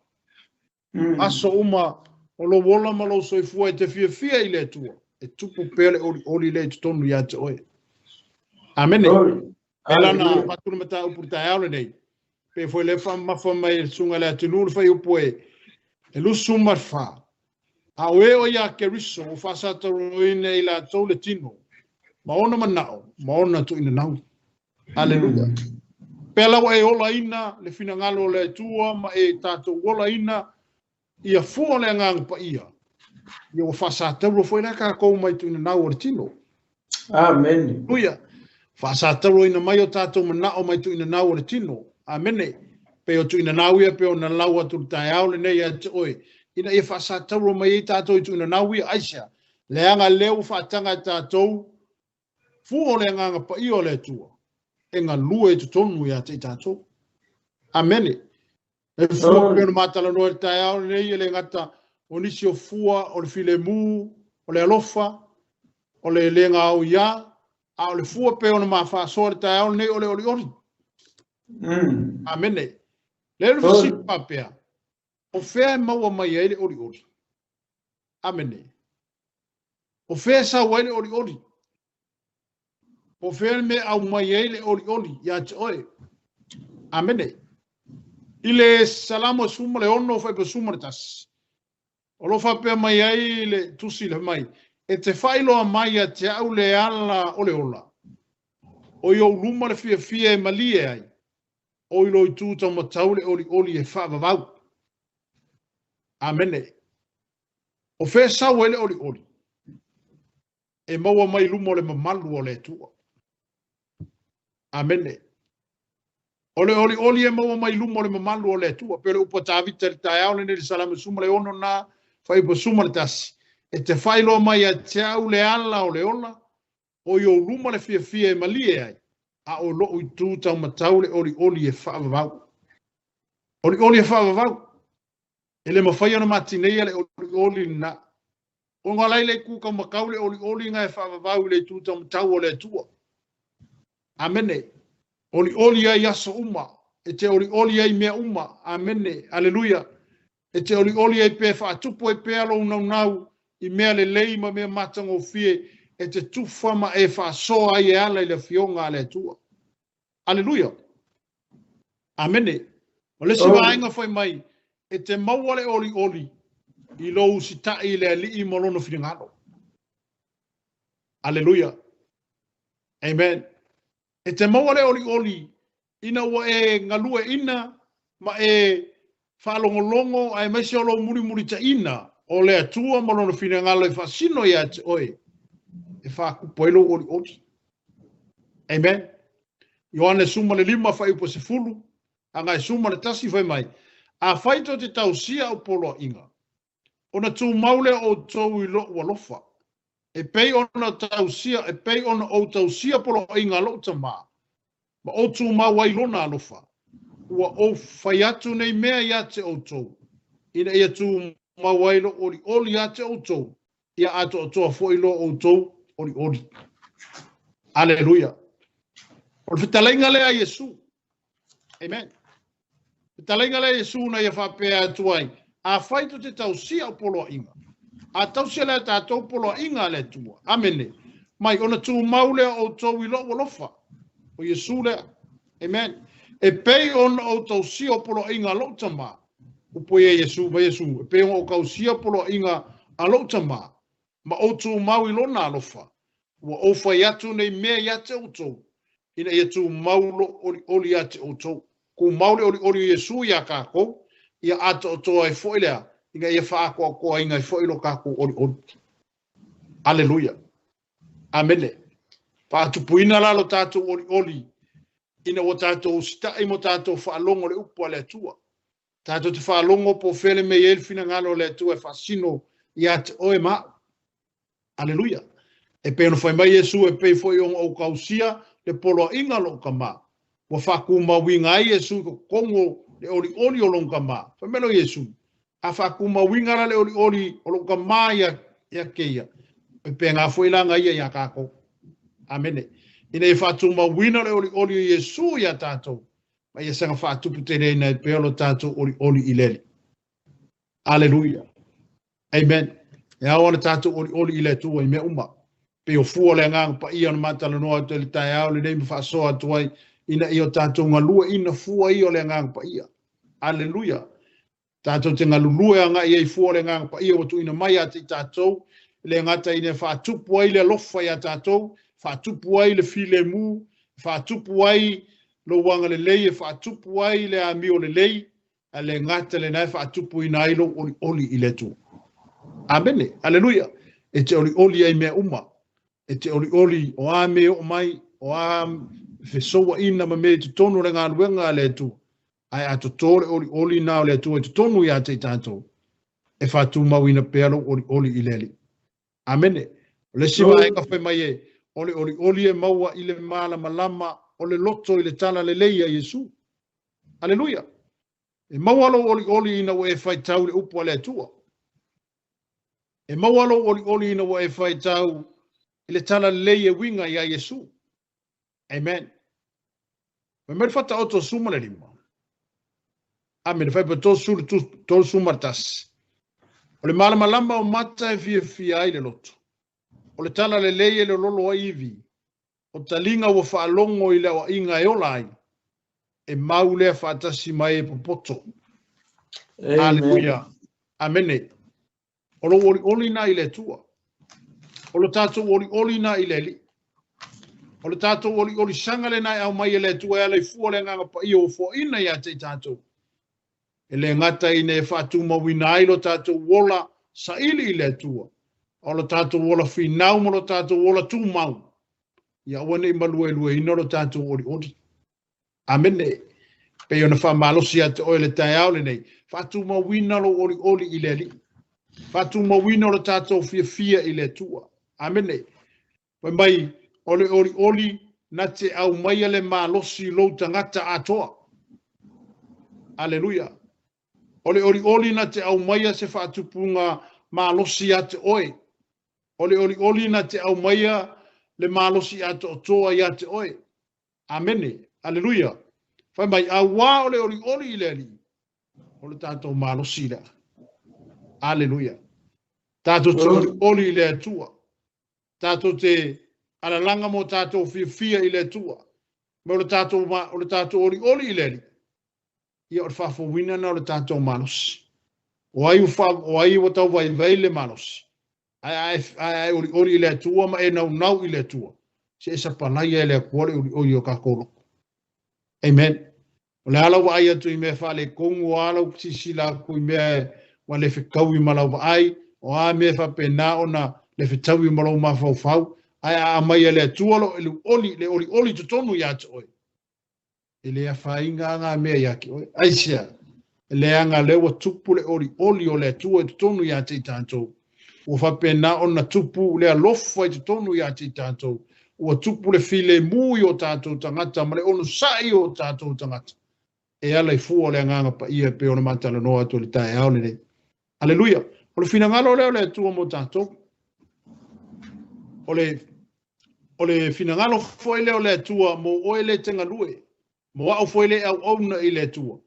Aso uma o lou ola ma lou soifua e te fiafia i le Atua, e tupu pea le olioli lea i totonu ia te oe. Amene. E lana avatu le mataupu i le taeao lenei. Pe foi le faamamafa mai e le susuga i le atunuu le fuaiupu e 24. A o e o ia Keriso ua faasatauaina e i latou le tino, ma ona manao, ma ona tuuinanau. Aleluia. Pea la ua e olaina le finagalo o le Atua ma e tatou olaina ia fua le Agaga Paia, ia ua faasatauro foi la tatou mai tuuinanau o le tino. Amene. Aleluia. Faasatauroina mai o tatou manao mai tuuinanau o le tino. Amene. Pei o tuuinanau ia pei ona lau atu le taeao lenei ia te oe, ina ia faasatauro mai ai tatou i tuuinanau ia. Aisea? Leaga lea ua faataga e tatou fua o le Agaga Paia o le Atua e galue i totonu ia te i tatou. Amene. E fua pei ona matalanoa i le taeao lenei, e le gata o nisi o fua o le filemu, o le alofa, o le le gaoia, a o le fua pei ona mafaasoa i le taeao lenei o le olioli. Amene. Le le fesili faapea, o fea e maua mai ai le olioli? Amene. O fea e sau ai le olioli? O fea le mea aumai ai le olioli ia te oe? Amene. I le Salamo 16 fuaiupu 11, o lo faapea mai ai le tusi le mai, e te faailoa mai ia te au le ala o le ola. O i ou luma le fiafia e malie ai, o i lo itu taumatau le olioli e faavavau. Amene. O fea sau ai le olioli? E maua mai luma o le mamalu o le Atua. Amene. O le olioli e maua mai luma o le mamalu o le Atua. Pe o le upu a Tavita i le taeao lenei le Salamo 16 na, fuaiupu 11. E te faailoa mai ia te au le ala o le ola, o i ou luma le fiafia e malie ai, a o lou itu taumatau le olioli e faavavau. Olioli e faavavau. E le mafai ona matineia le olioli lena. Ona lai le itu taumatau le olioli na e faavavau i le itu taumatau o le Atua. Amene. Olioli ai aso uma. E te olioli ai mea uma. Amene. Aleluia. E te olioli ai pe faatupu ai pea lou naunau i mea lelei ma mea matagofie e te tufa ma e faasoa ai e ala i le afioga a le Atua. Aleluia. Amene. O le isi vaega fai mai, e te maua le olioli i lou usitai i le Alii ma lona finagalo. Aleluia. Amen. E te maua le olioli ina ua e galueina ma e faalogologo aemaise o lou mulimulitaina o le Atua ma lona finagalo e faasino ia te oe e faatupu ai lou olioli. Amen. Ioane 15 fuaiupu 10, agai 11 fai mai, afai tou te tausia au poloaiga, ona tumau lea outou i lou alofa, e pei ona tausia, e pei ona ou tausia poloaiga a lou tamā, ma ou tumau ai lona alofa, ua ou fai atu nei mea ia te outou, ina ia tumau ai lou olioli ia te outou, ia atoatoa foi lo outou olioli. Aleluia. O le fetalaiga lea a Iesu. Amen. Fetalaiga lea a Iesu na ia faapea atu ai, afai tou te tausia au poloaiga, a tausia lea tatou poloaiga a le Atua. Amene. Mai ona tumau lea outou i lou alofa. O Iesu lea. Amen. E pei ona ou tausia o poloaiga a lou tamā. Upu ia Iesu, mai Iesu, e pei ona ou tausia poloaiga a lou tamā, ma ou tumau i lona alofa, ua ou fai atu nei mea ia te outou, ina ia tumau lou olioli ia te outou. Tumau le olioli o Iesu iā tatou, ia atoatoa ai foi lea, ina ia faaatoatoaina ai foi lo tatou olioli. Aleluia. Amene. Faatupuina la lo tatou olioli Ina ua tatou usitai ma tatou faalogo i le upu a le Atua. Tatou te faalogo po o fea le mea e i ai le finagalo o le Atua e faasino ia te oe ma au. Aleluia. E pei ona fai mai Iesu, e pei foi ona ou tausia le poloaiga a lou Tama. Ua faatumauina ai Iesu i totonu o le olioli o lona Tama. Fai mai lea o Iesu, a faatumauina la le olioli o lou Tama ia ia te ia, e pēnā foi la na ia iā tatou. Amene. Ina ia faatumauina le olioli o Iesu iā tatou, ma ia saga faatuputeleina ai pea lo tatou olioli i le Alii. Aleluia. Amen. E ao ona tatou olioli i le Atua i mea uma. Pei o fua o le Agaga Paia ona matalanoa atu ai le taeao lenei ma faasoa atu ai ina ia o tatou galueaiina fua ia o le Agaga Paia. Aleluia. Tatou te galulue agai ai fua o le Agaga Paia ua tuuina mai ia te i tatou, e le gata ina faatupu ai le alofa iā tatou, faatupu ai le filemu, faatupu ai lou agalelei, e faatupu ai le amio lelei, a le gata lena e faatupuina ai lou olioli i le Atua. Amene. Aleluia. E te olioli ai mea uma. E te olioli o a mea e oo mai, o a fesouaina ma mea i totonu o le galuega a le Atua. Ae a totō le olioli na o le Atua i totonu ia te i tatou, e faatumauina pea lou olioli i le Alii. Amene. O le isi vaega fai mai e, o le olioli e maua i le malamalama o le loto i le tala lelei a Iesu. Aleluia! E maua lou olioli ina ua e faitau i le upu a le Atua. E maua lou olioli ina ua e faitau i le tala lelei e uiga iā Iesu. Amen. Fai mai le Faataoto 15. Amene. Fai pa 31. O le malamalama o mata e fiafia ai le loto. O le tala lelei e lololo ai ivi. O taliga ua faalogo i le aoaiga e ola ai, e mau lea faatasi ma e popoto. Aleluia. Amene. O lou olioli na i le Atua. O lo tatou olioli na i le Alii. O le tatou oliolisaga lena e aumai e le Atua e ala i fua le Agaga Paia ua foaina ia te i tatou. E le gata ina e faatumauina ai lo tatou ola saili i le Atua, a o lo tatou ola finau ma lo tatou ola tumau, ia aua ne i maluelueina lo tatou olioli. Amene. Pei ona faamalosi ia te oe le taeao lenei, faatumauina lou olioli i le Alii. Faatumauina lo tatou fiafia i le Atua. Amene. Fai mai, o le olioli na te aumaia le malosi i lou tagata atoa. Aleluia. O le olioli na te aumaia se faatupuga malosi ia te oe. O le olioli na te aumaia le malosi atoatoa ia te oe. Amene. Aleluia. Fai mai, auā o le olioli i le Alii, o le tatou malosi lea. Aleluia. Tatou te olioli i le Atua. Tatou te alalaga mo tatou fiafia i le Atua. Ma o le tatou, o le tatou olioli i le Alii, ia o le faafouina na o le tatou malosi. O ai, o ai ua tau vaivai le malosi, ae a e olioli i le Atua ma e naunau i le Atua, se e sapalaia e le Atua le olioli o tatou loto. Amen. O le a lau vaai atu i mea faaletonu, o a lau silasila atu i mea ua le fetaui ma lau vaai, o a mea faapena ona le fetaui ma lou mafaufau, ae a aumai e le Atua lo olioli, le olioli i totonu ia te oe, e le afaina lava na mea ia te oe. Aisea? Leaga lea ua tupu le olioli o le Atua i totonu ia te i tatou. Ua faapena ona tupu le alofa i totonu ia te i tatou. Ua tupu le filemu i o tatou tagata ma le onosai i o tatou tagata. E ala i fua o le Agaga Paia e pei ona matalanoa atu i le taeao lenei. Aleluia! O le finagalo lea o le Atua mo tatou. O le, o le finagalo foi lea o le Atua mo oe le te galue. Mo au foi le auauna i le Atua,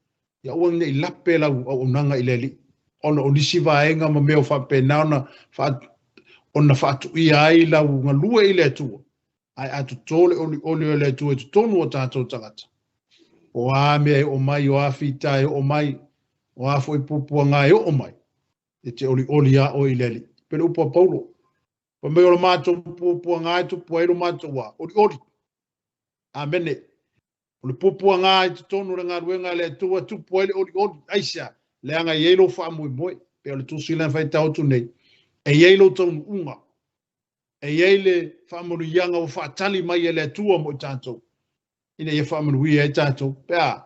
ia aua ne i lape lau auaunaga i le Alii, ona o nisi vaega ma mea o faapena ona, faa, ona faatuia ai lau galue i le Atua, ae a totō le olioli o le Atua i totonu o tatou tagata. O a mea e oo mai, o a fita e oo mai, o a foi puapuaga e oo mai, e te olioli lava oe i le Alii. Pei le upu a Paulo, fai mai o le matou puapuaga e tupu ai lo matou wā, olioli. Amene. O le puapuaga i totonu o le galuega a le Atua e tupu ai le olioli. Aisea? Leaga e i ai lou faamoemoe. Pei o le tusi lea na faitau atu nei. E i ai lou taunuuga. E i ai le faamanuiaga ua faatali mai e le Atua mo i tatou. ina ia faamanuia ai tatou pe a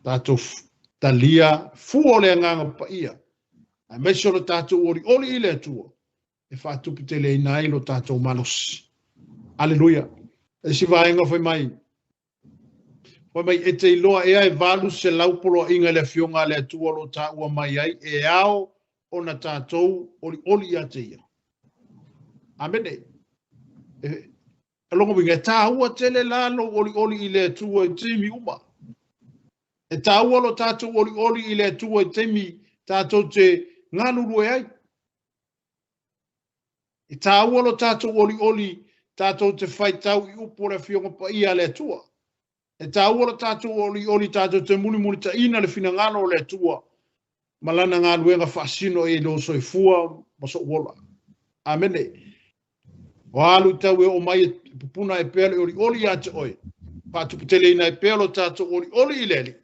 tatou talia fua o le Agaga Paia, aemaise o le tatou olioli i le Atua e faatuputeleina ai lo tatou malosi. Aleluia. Isi vaega fai mai, fai mai e te iloa ea e 800 poloaiga i le afioga a le Atua o lo o taua mai ai e ao ona tatou olioli ia te ia. Amene. E lona uiga, e taua tele la lou olioli i le Atua i taimi uma. E taua lo tatou olioli i le Atua i taimi tatou te galulue ai. E taua lo tatou olioli tatou te faitau i upu o le Afioga Paia a le Atua. E taua lo tatou olioli tatou te mulimulitaina le finagalo o le Atua ma lana galuega faasino i lou soifua ma sou ola. Amene. O a luitau e oo mai e pupuna ai pea le olioli ia te oe, faatuputeleina ai pea lo tatou olioli i le Alii,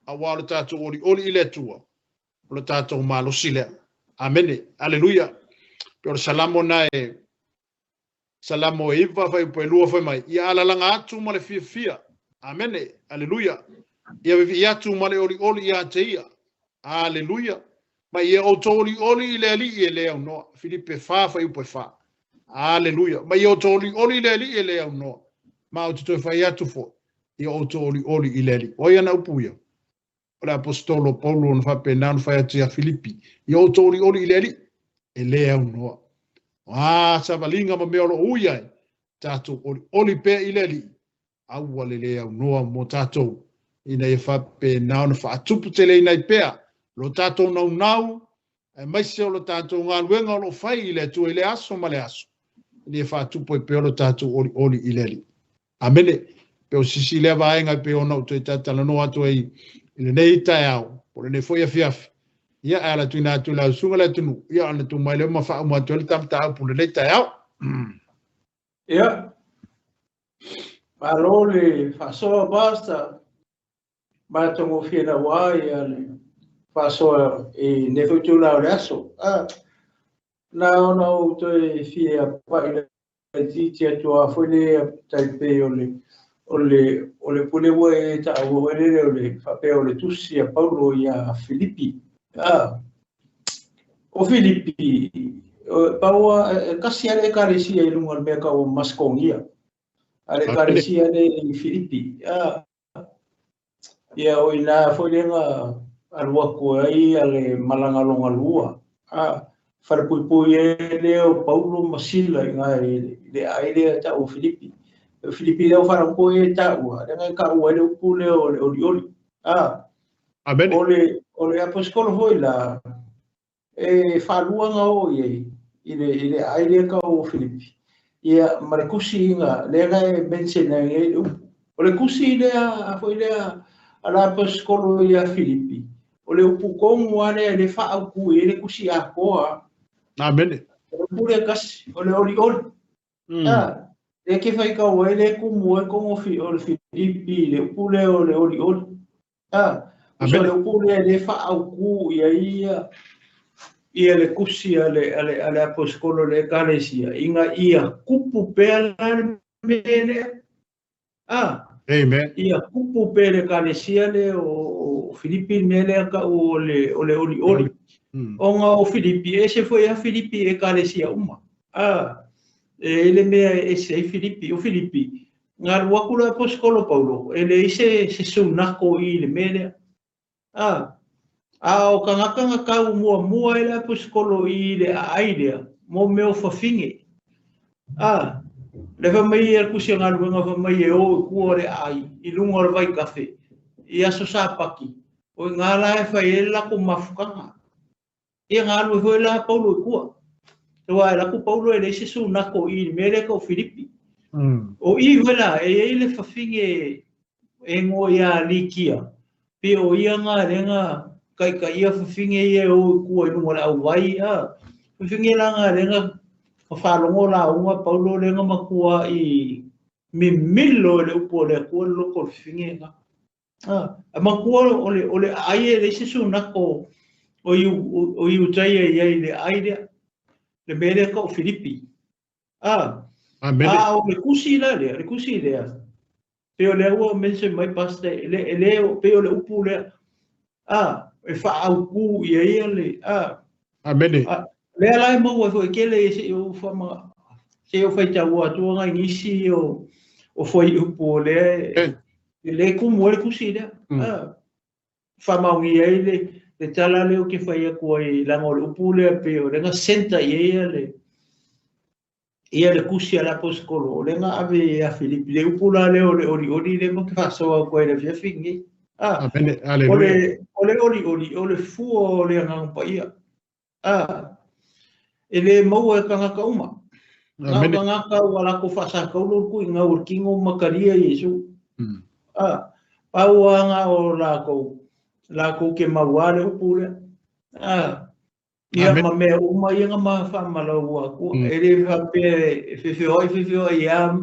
aua o le tatou olioli i le Atua, o le tatou malosi lea. Amene. Aleluia. Pe o le Salamo na e Salamo e 9 fuaiupu e 2 fai mai, ia alalaga atu ma le fiafia. Amene. Aleluia. Ia vivii atu ma le olioli ia te ia. Aleluia. Ma ia outou olioli i le Alii e le aunoa. Filipe 4 fuaiupu e 4. Aleluia. Ma ia outou olioli i le Alii e le aunoa. Ma ou te toe fai atu foi, ia outou olioli i le Alii. O ai ana upu ia? O le aposetolo Paulo na faapena ona fai atu ia Filipi, ia outou olioli i le Alii e le aunoa. O a savaliga ma mea o lo o ui ai, tatou olioli pea i le Alii, aua le le aunoa mo tatou, ina ia faapena ona faatuputeleina ai pea lo tatou naunau, aemaise o lo tatou galuega o lo o fai i le Atua i le aso ma le aso, ina ia faatupu ai pea lo tatou olioli i le Alii. Amene. Pe o sisi lea vaega e pei ona ou toe talatalanoa atu ai i lenei taeao, po o lenei foi afiafi. Ia, e ala tuina atu i lau susuga le atunuu, ia ona tuu mai lea ma faauma atu ai le ta mataupu i lenei taeao. Ia, malo le faasoa, Pastor. Matagofie lava ia le faasoa i lenei foi itula o le aso. Na ona ou toe fia pai laitiiti atu lava foi lea tai pei o le o le o le pule ua e taua foi lele o le faapea o le tusi a Paulo ia Filipi. O Filipi, pau e kasi a le ekalesia i luga o le mea tau o Masetonia. A le ekalesia le i Filipi. Ia o ina foi le na alu atu ai a le malaga longa lua. Falepuipui e le o Paulo ma Sila i ngā i le ai lea tau o Filipi. O Filipi lea o wharango e taua, le ngai ka ua le upu lea o le olioli. Amen. O le apostolo foi la, e whaluanga o i i le ai lea ka o Filipi. Ia, ma le kusi inga, le ngai mention ai le upu. O le kusi lea, foi lea, a la apostolo ia Filipi. O le upu kongu ale le whaauku e le kusi a koa. Amen. O le upu lea kasi, o le olioli. Le ke whai kau ai le kumu e kongo fi, o le Filipi, le upu lea o le olioli. Amen. O le upu lea le whaauku ia ia, ia le kusi a le apostolo le ekalesia. Inga ia kupu pea la le mele. Amen. Ia kupu pea le ekalesia le o Filipi mele ka o le olioli. Onga o Filipi, e se foi a Filipi ekalesia uma. E le mea e se ai Filipi, o Filipi, ngā rua kura apostolo Paulo, e le ise se sunako i le mele. A o kangaka ngā kau mua mua e le apostolo i le ailea, mo meo whawhinge. Le whamai e kusi ngā luenga whamai e o i kua le ai, i lunga o le vai kafe, i aso sāpaki, o i ngā la e whai e lako mafukanga. Ia ngā lue hoi la Paulo i kua. Te wā e lako Paulo e le ise sunako i le mele ka o Filipi. O i hoi la, e ei le whawhinge e ngō ia Likia. Pe o ia ngā renga kai ka ia whawhinge ia o i kua i lunga le au vai. Whawhinge la ngā renga whawhalongo la unga Paulo renga makua i mimilo e le upo le kua loko le whawhinge ngā. A makua o le ai e le ise sunako o i utaia ia i le ai lea, le mele ka o Filipi. Amen. O le kusi la lea, le kusi lea. Pe o lea ua mention mai pastor e le pe o le upu lea. A e faautu ia ia le a. Amene. Lea la e maua foi kele se o fama se o faitau atu ngai nisi o foi upu o lea e le kumu e le kusi lea. A faamaogia ai le tala lea o ke fai atu ai laga o le upu lea pe o le center ia ia le ia le kusi a le aposetolo o le ga ave ia Filipi le upu la lea o le olioli le ma ke faasoa atu ai le afiafi lenei. A Amene. Aleluia. O le olioli o le fua o le Agaga Paia. A e le maua e tagata uma. Na o tagata ua latou faasakaulo le tuiga o le tino ma talia Iesu. A pau aga o latou ke maua le upu lea. A ia ma mea uma ia nga ma faamalau atua. E le faapea e fefe ia.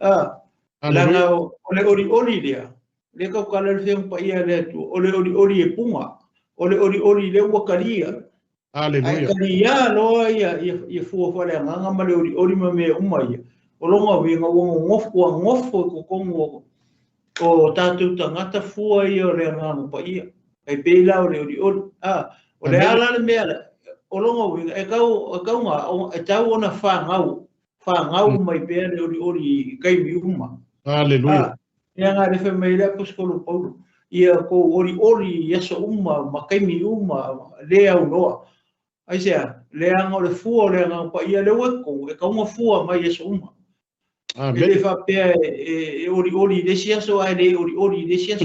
A laga o le olioli lea. Le kaukala le fenga paia le atu. O le olioli e punga. O le olioli le ua kalia. Aleluia. Ai kalia loa ia ia fua fale agaga ma le olioli ma mea uma ia. O longa uiga ua ngofo i totonu o tātou tagata fua ia o le Agaga Paia. Ai pei la o le olioli. A o le ala le mea lea. O longa uiga e tau ona whangau mai pea le olioli i kaimi uma. Aleluia. Ia ngā le whai mai le apostolo Paulo. Ia ko olioli i aso uma, ma kaimi uma, le au noa. Ai sea, le anga o le fua o le anga pa ia le ueko, e kaunga fua mai aso uma. Amen. E le whapea e olioli le si aso, ai le olioli le si aso.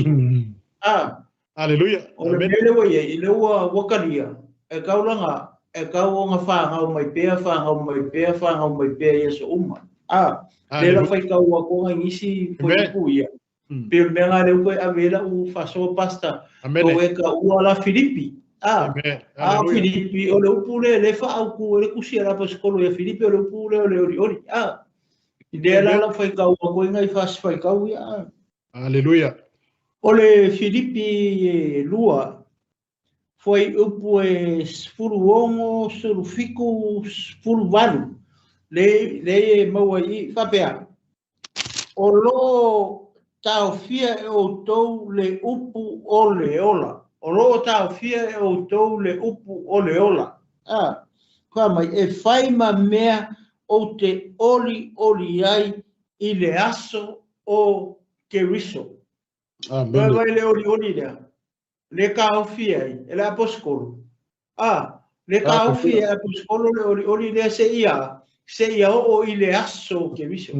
A. Aleluia. O le mele wa ia, i le ua wakalia, e kaulanga, e kau onga whangau mai pea, whangau mai pea, whangau mai pea i aso uma. A. Le la whai kau akonga ngisi foi upu ia. Pe o mea ngā leo koe avela u whasoa pasta. Amene. O e ka ua la Filipi. A. A Filipi o le upu le le whaauku le kusi a rapa skolo ia Filipi o le upu le o le ori ori. A. I lea la la whai kau akonga ngai whas whai kau ia. Aleluia. O le Filipi e lua. Foi upu e 16, 17, 18. Le e maua i whapea. O loo taofia e outou le upu o le ola. O loo taofia e outou le upu o le ola. A, kwa mai, e whai ma mea o te oli oli ai i le aso o Keriso. Amen. Vai le oli oli lea. Le kaofia ai, e le aposkolo. A, le kaofia e aposkolo le oli oli lea se ia o i le aso o Keriso.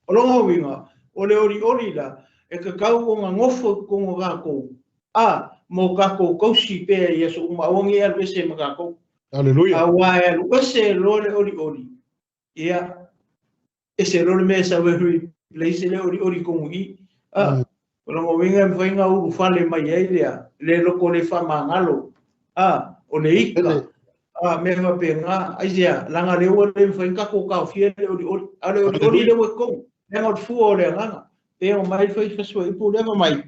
O longa winga, o le oli oli la, e ka kau o ngā ngofo ko ngā kākou. A, mō kākou kausi pea i aso uma, awangi e alu ese ma kākou. Aleluia. A wā e alu ese lo le oli oli. Ia, ese lo le mea sa wehui, leise le oli oli kongu i. A, o longa winga mwhainga uru whale mai ai lea, le loko le whamangalo. A, o le ika. A, mea whape ngā, aisea, langa le ua le mwhainga kō kāo fia le oli oli. A le oli oli le ue kongu. Lenga o le fua o le agaga. Pe o mai whai whasua ipu lewa mai.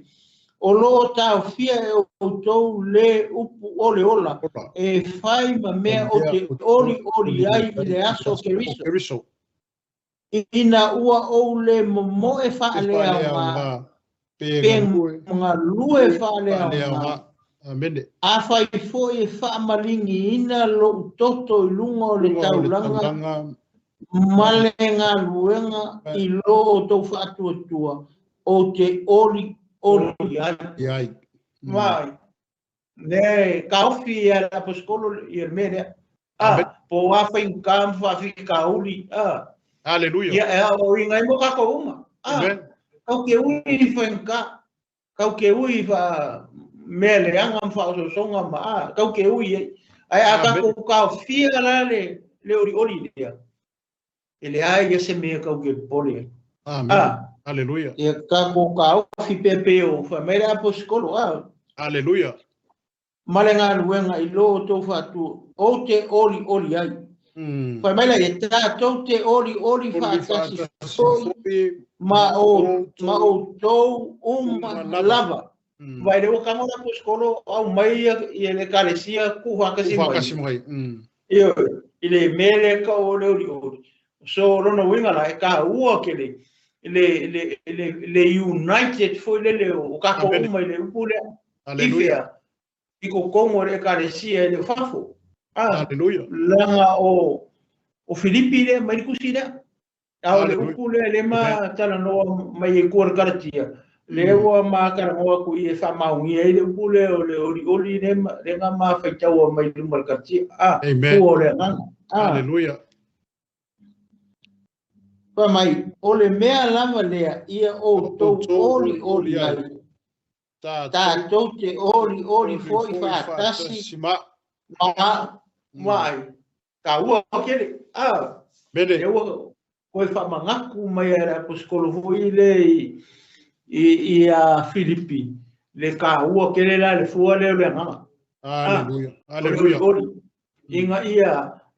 O loo taofia e outou le upu o le ola. E whai ma mea o te oli oli ai i le aso o Keriso. Ina ua ou le momoe whaalea ngā. Pe ngā lue whaalea ngā. Amene. A whai foi e whaamalingi ina lo utoto i lunga o le taulanga. Male ngā luenga i lo o tau whaatuatua o te oli oli ai. Mai. Ne kaofi ia la aposkolo i el mea. A, po a whai ngam whawhi ka uli. A. Aleluia. Ia e o inga mo kako uma. A. Kau ke ui whai ngā. Kau ke ui wha mea le anga mwhaososonga ma. A. Kau ke ui e. Ai a kako kaofia la le oli oli lea. E le ai ia se mea kau ke pole. Amen. A. Aleluia. Ia kako kaofi pepe o wha mea le aposkolo. A. Aleluia. Male ngā luenga i lo o tau whātua. O te oli oli ai. Whai mai la e tātou te oli oli whaatasi foi ma o tau uma lava. Vai le o kango la aposkolo au mai ia le kalesia ku whakasi mai. Ia i le mele ka o le oli oli. So lona winga la e ka ua ke le le united foi lele o kākou uma i le upu lea. Aleluia. I kokongo o le ekalesia e le fafo. Aleluia. Langa o Filipi lea mai le kusi lea. A o le upu lea le ma talanoa mai e kua le Kalatia. Le ua ma talanoa ku i e whaamaungia i le upu lea o le oli oli le ngā ma whaitaua mai luma le Kalatia. Amen. Ua o le anganga. Aleluia. Fa mai, o le mea lava lea ia o tau oli oli ai. Tātou te oli oli foi whaatasi ma mai. Ka ua kele. Mene. E ua koe whamangaku mai a le aposkolo foi le i a Filipi. Le ka ua kele la le fua leo le anganga. Aleluia. Aleluia.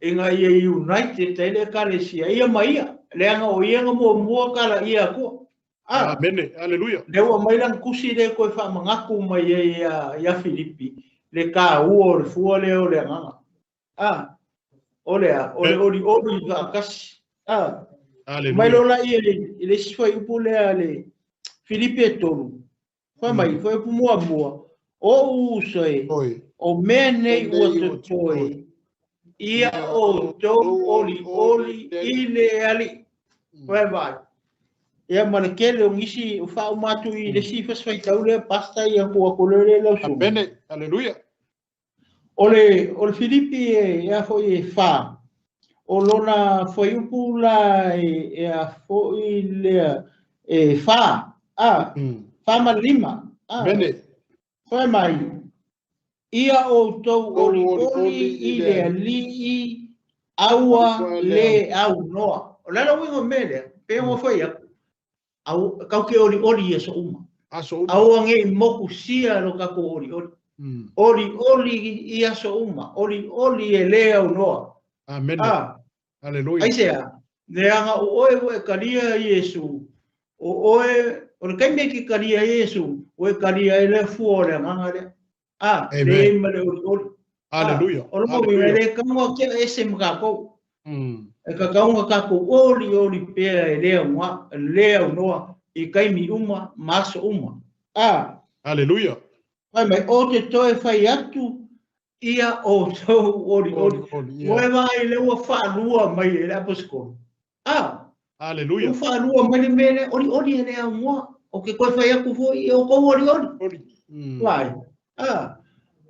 Inga ia united te le kalesia. Ia mai ia. Le anga o ia nga mua mua kala ia kua. Amene. Aleluia. Le ua mai lang kusi le koe whamangaku mai ia Filipi. Le ka ua o le fua leo le anganga. O le oli oli whaakasi. Aleluia. Mai lola ia le sifai upu lea le Filipi e tolu. Fai mai, fai upu mua mua. O uso e, o mea nei ua totoe, ia o tau oli oli i le ali. Fai mai. Ia ma le kele o ngisi o whau matu i le si fasfai tau lea pasta ia kua kolere lau sumu. Amene. Aleluia. O le Filipi e a foi e wha. O lona foi upu la e a foi lea e wha. Wha ma lima. Mene. Whai mai. Ia o tau oli oli i le alii aua le au noa. O lala wingo mele, pe ngo whai aku. Au kau ke oli oli ia so uma. Aua ngei moku sia lo kako oli oli. Oli oli ia so uma. Oli oli e le au noa. Amen. Aleluia. Aisea, le anga o oe o e kalia Iesu, o oe, o le kaime ki kalia Iesu, o e kalia e le fua o le anganga lea. Le ma le oli oli. Aleluia. O lo mo le kaunga kia ese mkakou. E ka kaunga kako oli oli pea e lea mua, lea unoa, i kaimi uma, maso uma. Aleluia. Mai mai, o te toe whai atu, ia o tau oli oli. Oe vai le ua whaalua mai e le aposkolo. Aleluia. Ua whaalua mai le mele oli oli e le au mua. O ke koe whai aku foi e o kou oli oli. Vai.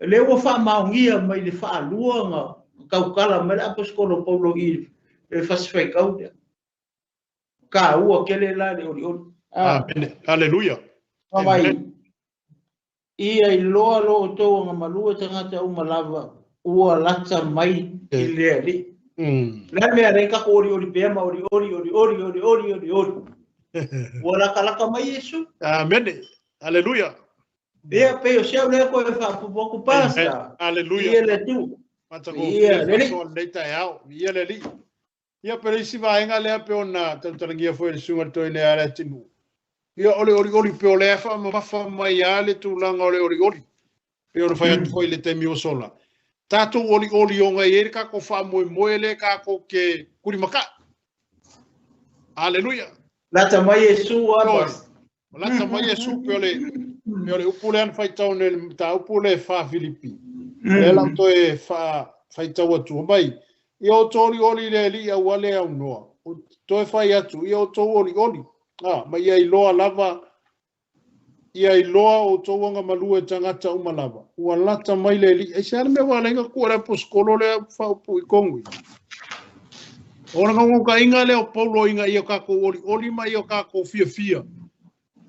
Le ua whaamaungia mai le whaalua nga kaukala mai le aposkolo Paulo i le fasifai kau lea. Ka ua kele la le oli oli. Amen. Aleluia. Mai. Ia i loa lo tau nga malua tangata uma lava ua lata mai i le ali. Le mea rei kako ori ori pea ma ori ori ori ori ori ori ori ori. Ua laka laka mai Yesu. Amen. Aleluia. Ia pe o siau lea koe whaapupu pasta. Aleluia. Ia le tu. Ia le Ia le li. Ia pere isi vaenga lea pe ona tautalangia foi le sunga toi le ala tinu. Ia ole oli oli pe o lea wha mafa mai a le tūlanga ole oli oli. Pe o le whai atu foi le temi o sola. Tātou oli oli o ngai ere kako wha moe moe le kako ke kuri maka. Aleluia. Lata mai Yesu abas. Lata mai Yesu pe ole upu lea whai tau ne ta upu le wha Filipi. Le lau toe wha whai tau atu mai. Ia o tō oli oli le li au ale au noa. O toe whai atu ia o tō oli oli. Ma ia iloa lava, ia iloa o tauanga malua e tangata uma lava. Ua lata mai le li. Ai se ana mea wala inga kua le aposkolo le whaupu i kongui. O nga ngonga inga le o Paulo inga ia kako oli oli ma ia kako fia fia.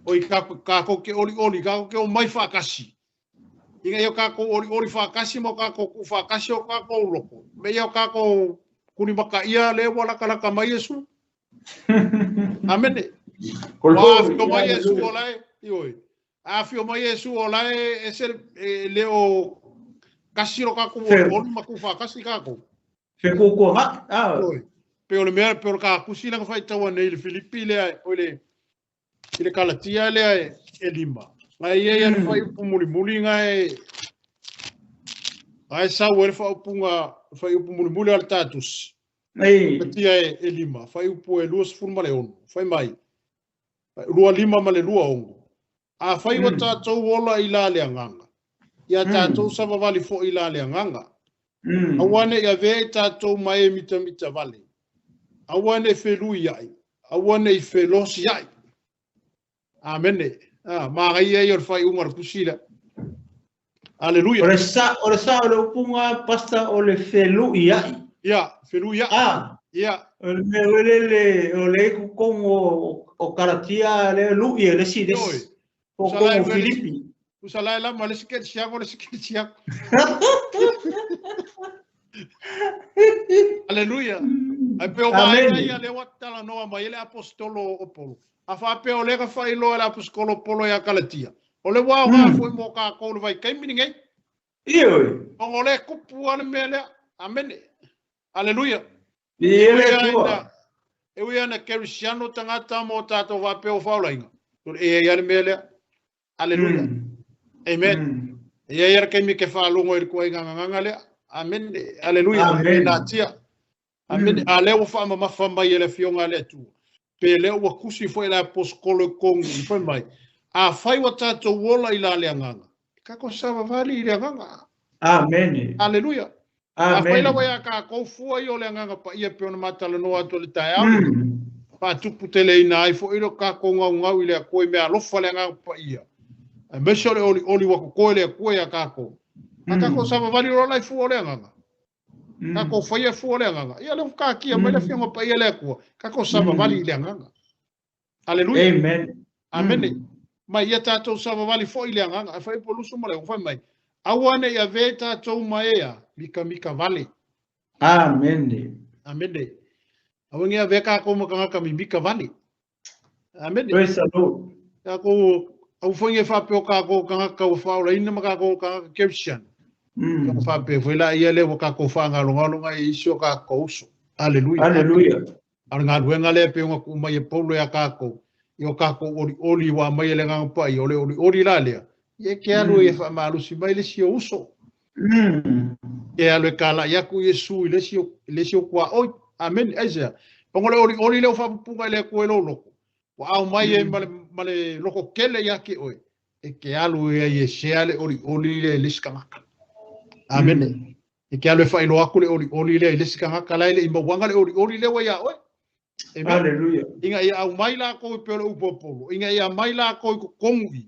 O i kako ke oli oli, kako ke o mai whakasi. Inga ia kako oli oli whakasi ma kako ku whakasi o kako loko. Me ia kako kuni maka ia le wala laka mai Yesu. Amene. Afio mai Yesu o lae, ioi. Afio mai Yesu o lae, ese leo kasiro kako oli maku whakasi kako. Whekukua nga. Pe o le mea, pe o le ka kusi langa whai taua nei le Filipi lea, o le Kalatia lea e lima. Ngai ia ia le whai upu muli muli ngai, ngai sau e le whai upunga, whai upu muli muli al tatus. Tia e lima, whai upu e 26. Whai mai. 25 ma le 26. Afai ua tatou ola i la le agaga, ia tatou savavali foi i la le agaga. Aua ne i avea i tatou ma e mitamita vale, aua ne i feluiai, aua ne i felosiai. Amene. Manaia ia o le faaiuga o le tusi lea. Aleluia. O le sa o le sa o le upuga pasta o le feluiai. Ia, feluiai. Ia. O le mea foi lele o le totonu o Kalatia le lui e le isi le isi. O totonu o Filipi. Tusa la e lama le isi kerisiano le isi kerisiano. Aleluia. Ai pe o vaega ia lea ua talanoa mai ai le aposetolo o Polo. A faapea o lea na faailoa e le aposetolo o Polo ia Kalatia, o le ua aoga foi mo kākou i le vaitaimi lenei. Ioe. Ona o lea e tupu lava le mea lea. Amene. Aleluia. E ui lava e ui lava ina kerisiano tagata ma o tatou faapea ua faaolaina, e i ai lava le mea lea. Aleluia. Amen. E i ai lava le taimi e te faalogo ai i le ituaiga gagana lea. Amene. Aleluia. Amen. Natia. Amene. A lea ua faamamafa mai e le Afioga a le Atua. Pe lea ua tusi foi le aposetolo i totonu i fai mai, afai ua tatou ola i la le agaga, e tatou savavali i le agaga. Amene. Aleluia. Afai lava ia kākou fua ia o le Agaga Paia pei ona matalanoa atu i le taeao lenei, faatuputeleina ai foi lo kākou gaugau i le Atua i meaalofa le Agaga Paia, aemaise o le olioli ua totoe le Atua iā kākou. A kākou savavali loa la i fua o le Agaga, kākou faia fua o le Agaga, ia lea ua taatia mai le Afioga Paia a le Atua, kākou savavali i le Agaga. Aleluia. Amen. Amene. Mai ia tatou savavali foi i le agaga. E fai po lusu ma le fai mai. Aua ne i avea tatou ma ea mikamika vale. Amene. Amene. Aua ne avea kākou ma tagata mimika vale. Amene. Praise the Lord. Kākou aua foi ne i faapea o kākou tagata ua faaolaina ma kākou tagata Kerisiano. Ia faapea foi la ia lea ua kākou faagalogaloga i isi o kākou uso. Aleluia. Aleluia. A o le galuega lea e pei ona tuu mai e Paulo iā kākou, i o kākou olioli ua aumai e le Agaga Paia, o le olioli la lea, ia e te alu ai e faamalosi mai le isi ou uso. E alu e kālaʻi aku Iesu i le isi o, i le isi o tuaoi. Amene. Aisea? Ona o le olioli lea ua faapupuga e le Atua i lou loto, ua aumai ai ma le, ma le loto tele ia te oe, e te alu ai e sea le olioli lea i le isi tagata. Amene. E te alu e faailoa atu le olioli lea i le isi tagata la e le i mauaga le olioli lea ua iā oe. Amen. Hallelujah. Ina ia aumai lākou e pei o le upu a Paulo, ina ia aumai lākou i totonu i,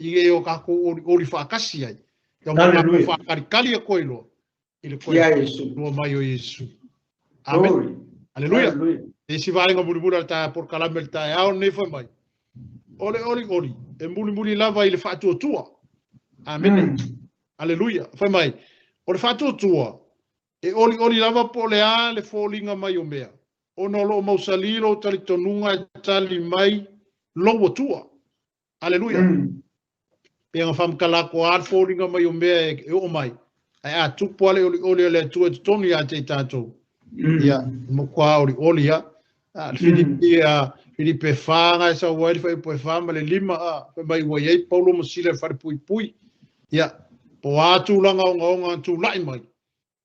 i e o kākou olioli faatasi ai. Ia ma kākou faakalikali atu ai loa i le koe Ia Iesu. lua mai o Iesu. Amen. Glory. Hallelujah. Hallelujah. E isi vaega mulimuli o le taeao polokalame le taeao lenei fai mai. O le olioli e mulimuli lava i le faatuatua. Amene. Aleluia. Fai mai, o le faatuatua, e olioli lava po o le a le foliga mai o mea, ona o lo o mausali lou talitonuga e tali mai lou Atua. Aleluia. Pei ona faamatala atu a le foliga mai o mea e oo mai, ae a tupu lava le olioli o le Atua i totonu ia te i tatou, ia, e matua olioli lava. A, le Filipi, a, Filipe 4 na e sau ai le fuaiupu e 4 ma le 5, a, fai mai ua i ai Paulo ma Sila i le falepuipui. Ia, po o a tulaga ogaoga na tulai mai,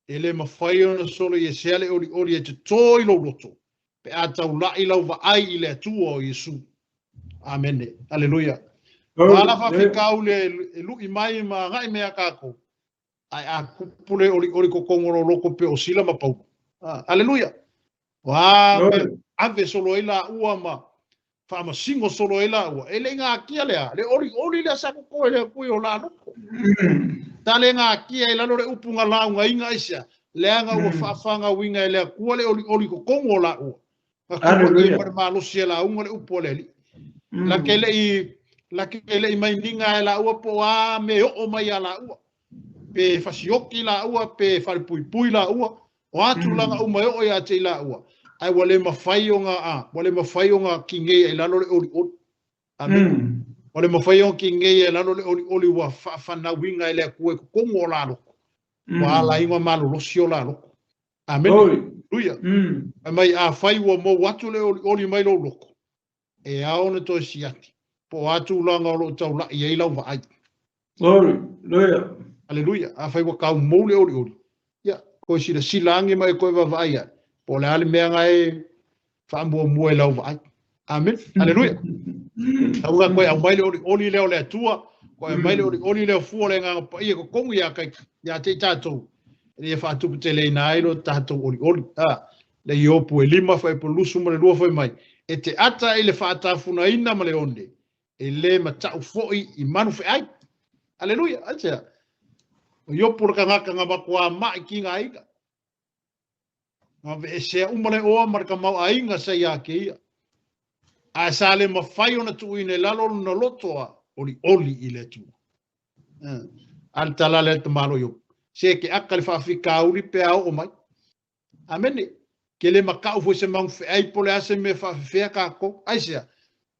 e le mafai ona soloiesea le olioli e totō i lou loto, pe a taula'i lau vaai i le Atua o Iesu. Amene. Aleluia. O a la faafitauli e lu'i mai ma agai mai iā kākou, ae a tupu le olioli totonu o lou loto pei o Sila ma Paulo. Aleluia. O a mea ave solo ai laua ma faamasino solo ai laua, e le i gatia le a, le olioli lea sa totoe le Atua i o la loko. Sa le gatia i lalo le upu na laugaiga aisea, leaga ua faafagauina e le Atua le olioli totonu o laua. Na tuuaia ma le malosi e lauga le upu a le Alii. La ke le i, la ke le i mainiga e laua po o a mea e oo mai iā laua. Pe fasioki laua, pe falepuipui laua, o a tulaga uma e oo ia te i laua, ae ua le mafai ona, a, ua le mafai ona kigei ai i lalo le olioli. Amene. Ua le mafai ona kigei ai i lalo le olioli ua faafanauina e le Atua i totonu o la loto. Ua alaina malolosi o la loto. Amene. Aleluia. Fai mai, afai ua mou atu le olioli mai lou loto, e ao ona toe siaki, po o a tulaga o lo o taula'i ai lau vaai. Aleluia. Aleluia. Afai ua tau mou le olioli, ia, toe silasila ane ma e toe vaavaai ae, po o le a le mea na e faamuamua i lau vaai. Amen. Aleluia. Tauga koe au mai le oli oli leo le Atua, koe mai le oli oli leo fua le nganga pa ia ko kongu ia kai ia te tātou. E ia whaatupu te leina ai lo tātou oli oli. Le iopu e 5 whai po lusu ma le 2 whai mai. E te ata i le whaatafuna ina ma le one. E le matau foi i manu wheai. Aleluia. Aisea. O iopu le kangaka ngā makua mai ki ngā ika. Ngā ve e sea umale oa ma le kamau a inga sa ia ke ia. A sa le mawhai ona tuuine lalo na lotoa oli oli i le atua. Al tala le te malo iopu. Se ke aka le whaafika uri pe au o mai. Amene. Ke le makau fo se maungu wheai po le ase me whaafifea kako. Aisea.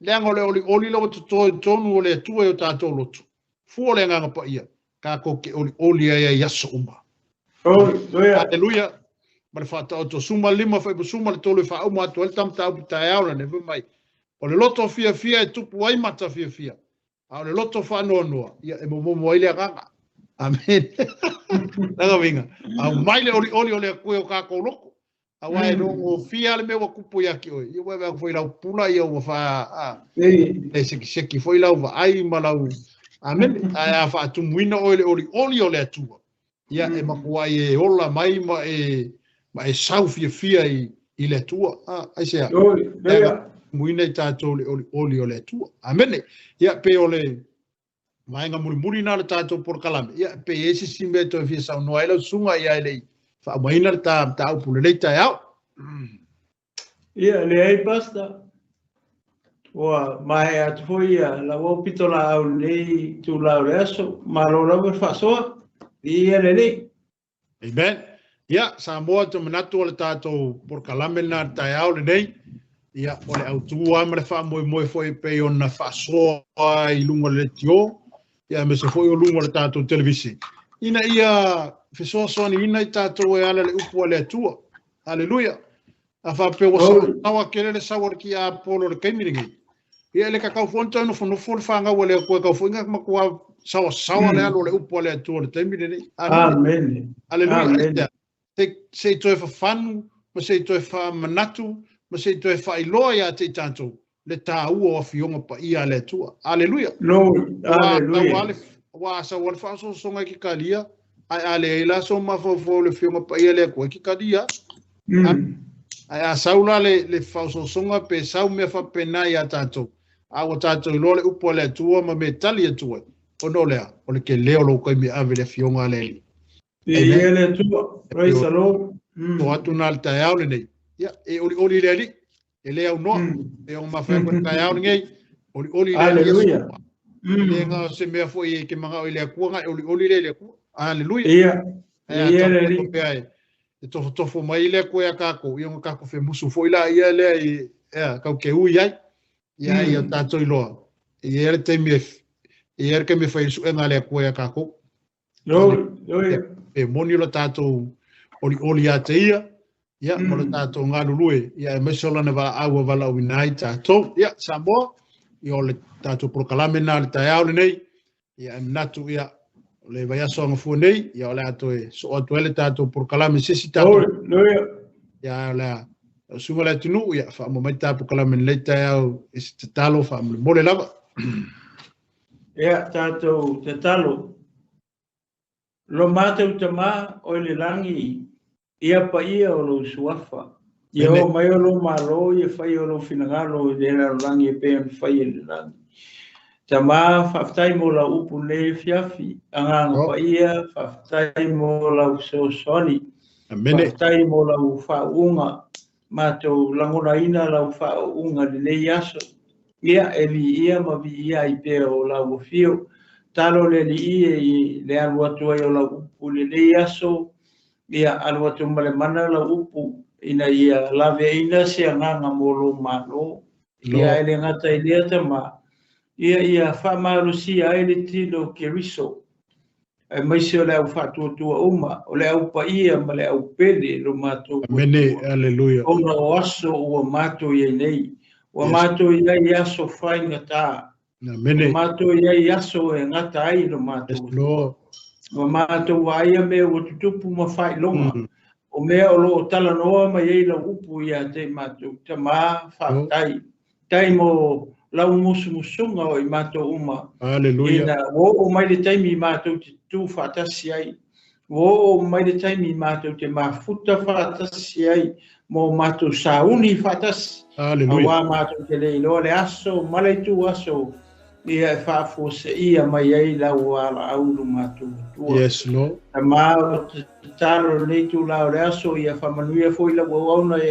Leanga le oli oli lawa te tonu o le atua i o tātou lotu. Fua le nganga pa ia. Kako ke oli oli ai ai aso uma. Aleluia. Ma le whaatao to suma 5 whai suma le 3 wha uma atu el tam tau puta au ne mai. O le loto fia fia e tupu ai mata fia fia. A o le loto wha noa noa. Ia e momomo ai le aganga. Amen. Langa winga. A mai le oli oli o le koe o kako loko. A wai no fia le mewa kupu ia ki oi. Ia wai foi lau pula ia ua wha e seki seki foi lau wa ai ma lau. Amen. A wha tumuina o le oli oli o le atua. Ia e makuai e ola mai ma e sau fia fia i le atua. Aisea. Muina i tātou le oli oli o le atua. Amen. Ia pe o le vaenga mulimuli na le tātou porokalame. Ia pe esi si mea toe fia saunoa ai lau suga ia e lei faaumaina le mataupu lelei taeao. Ia leai Pastor. Ua maea atu foi ia lau au pito laau lenei itulā o le aso. Malo lava le faasoa. Ia lelei. Amen. Ia, Samoa te manatu o le tātou porokalame na le taeao lenei. Ia, o le autua ma le faamoemoe foi pei ona faasoa i luga o le letio. Ia, me se foi o luga o le tātou televisi. Ina ia fesoasoani ina i tātou e ala le upu a le Atua. Aleluia. A whapea wa sawa kele le sawa ki a polo le kaimi lenei. Ia le kakau fonta no fonofo le whangau le koe kau foinga makua sawa sawa le alo le upu a le Atua le taimi lenei. Amen. Aleluia. Se i toe whawhanu, ma se i toe whamanatu, ma se i toe whailoa ia te i tātou. Le tāua o whionga pa ia le Atua. Aleluia. Lord, aleluia. Wa sawa le whaasosonga ki kalia. Ai ale e la so mafofo le whionga pa ia le koe ki kalia. Ai a saula le whaasosonga pe sau mea whapena ia tātou. A wa tātou iloa le upu a le Atua ma me tali atua. Ono lea, o le ke leo lo kai me ave le whionga le li. Ia le Atua. Praise the Lord. To atu nā le taeao lenei. Ia, e oli oli le ali. E le au noa. E o mawhea koe taeao lenei. Oli oli le ali. Aleluia. Le ngā se mea foi e ke manga o le akua ngā, oli oli le le akua. Aleluia. Ia. Ia le ali. E tofo mai le koe a kako. Ia ngā kako whe musu foi la ia lea i kau ke ui ai. Ia ia tātou iloa. Ia le teimi e ia le kemi whai su e ngā le koe a kako. Aleluia. E moni o le tātou oli oli a te ia. Ia, mo le tātou ngā lulue. Ia, e mesola na wala aua wala o inai tātou. Ia, Samoa, ia o le tātou prokalame nā le taeao lenei. Ia, e manatu ia, o le vaiaso anga nei. Ia, o le ato e so atu ele tātou prokalame sesi tātou. Ia, o le a sunga le atunu, ia, wha mai tā prokalame nei taeao e se te talo wha mole lava. Ia, tātou te talo. Lo mātou tamā o le langi, ia pa ia o lo suafa. Ia o mai o lo malo, ia whai o lo finangalo, i le langi e pēa whai e le langi. Tamā, whaftai mō la upu nei fiafi, anganga pa ia, whaftai mō la usoosoni, whaftai mō la uwhaunga, mātou langona ina la uwhaunga le nei aso. Ia e li ia ma vi ia i pēa o la uwhio, talo le li ia i le alu atu ai o la upu le nei aso, ia alu atu ma le mana la upu ina ia lave ina se anganga mō lo malo. Ia ele ngata i lea tama, ia ia whaamarusia ai le tino Keriso. E maise o le au whaatuatua uma, o le au paia ma le au pele lo mātou. Amene, aleluia. Ona o aso ua mātou ia nei. Ua mātou ia i aso whai ngata. Amene. Ua mātou ia i aso e ngata ai lo mātou. Yes, Lord. Ua mātou waia me ua tutupu ma whai longa. O mea o lo o talanoa mai ei lau upu ia te mātou. Tamā whātai. Faafetai mo lau musumusuga o i matou uma. Hallelujah. Ina ua oo mai le taimi matou te tu faatasi ai. Ua oo mai le taimi matou te mafuta faatasi ai mo matou sauni faatasi. Hallelujah. Auā matou te le iloa le aso ma le itu aso ia e faafuaseia mai ai lau alaau i lo matou Atua. Yes, Lord. Tama o te tatalo i lenei itulā o le aso ia faamanuia foi lau auauna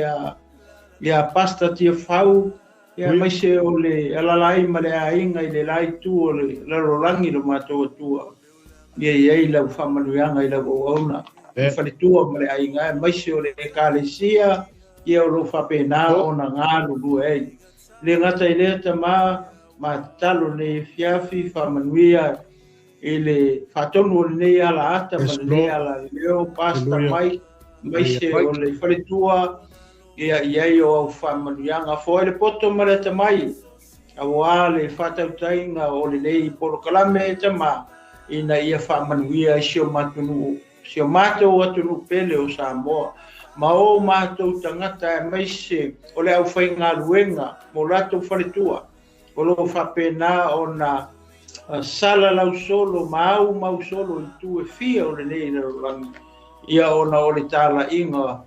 ia Pastor Tiafau, ia aemaise o le alaala ai ma le aiga i le la itu o le lalolagi i lo matou Atua. Ia i ai lau faamanuiaga i lau auauna, le faletua ma le aiga, aemaise o le Ekalesia, ia o lo o faapena ona galulue ai. Le gata i lea tama, ma tatalo nei afiafi faamanuia i le faatonu o lenei ala ata ma lenei ala leo, Pastor Mike, aemaise o le faletua, ia i ai o au faamanuiaga. Foai le poto ma le atamai, auā le faatautaiga o lenei polokalame e tama, ina ia faamanuia ai si o matou atunuu pele o Samoa, ma o matou tagata aemaise o le aufaigaluega mo latou faletua, o lo o faapena ona sala lausolo ma au mausolo i tu e fia o lenei lalolagi, ia ona o le talaiga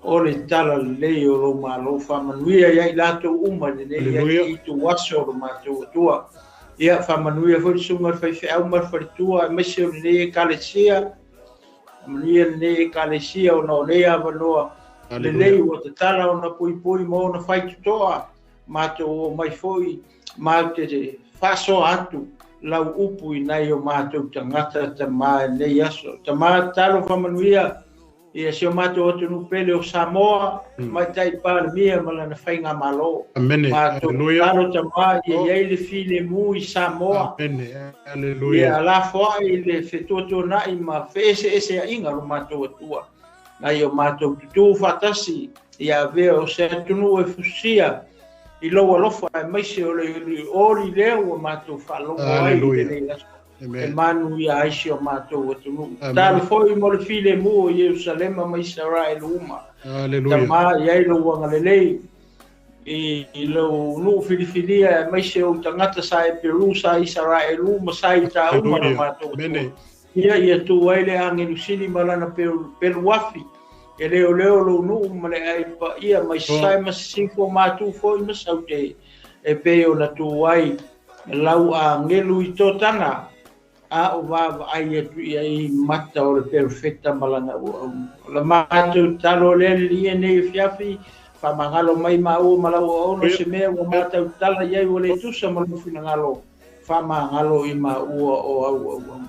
o le talalelei o lo malo faamanuia ia i latou uma i lenei itu aso o lo matou Atua. Ia faamanuia foi le susuga i le faifeau ma le faletua aemaise o lenei Ekalesia, faamanuia lenei Ekalesia ona o nei avanoa lelei ua tatala ona puipui ma ona faitotoa, matou o mai foi matou te faasoa atu lau upu i nai o matou tagata tama i lenei aso. Tama tatalo faamanuia ia si o matou atunuu pele o Samoa, Tamaitai Palemia ma lana faigamalo. Amene. Matou tatalo tama ia i ai le filemu i Samoa. Amene. Hallelujah. Ia lafoai i le fetuatuanai ma feeseeseaiga lo matou Atua. Nai o matou tutū faatasi ia avea o se atunuu e fusia i lou alofa aemaise o le oli lea ua matou faalogo ai i lenei aso. E manuia ai si o matou atunuu. Tatalo foi mo le filemu o Ierusalema ma Isaraelu uma. Tama i ai lou agalelei i lou nuu filifilia aemaise o tagata sa e Peru, sa Isaraelu ma sa Iuta uma lo matou atua. Ia ia tu ai le agelu sili ma lana peluafi e leoleo lou nuu ma le ai paia mai sasae ma sisifo matu foi ma saute e pei ona tu ai lau agelu i totana a o vaavaai atu i ai mata o le perofeta ma lana auauna. O le matou tatalo lea le nei afiafi, faamagalo mai maua ma lau auauna se mea ua matau tala i ai ua le tusa ma lou finagalo, faamagalo i maua o au auauna.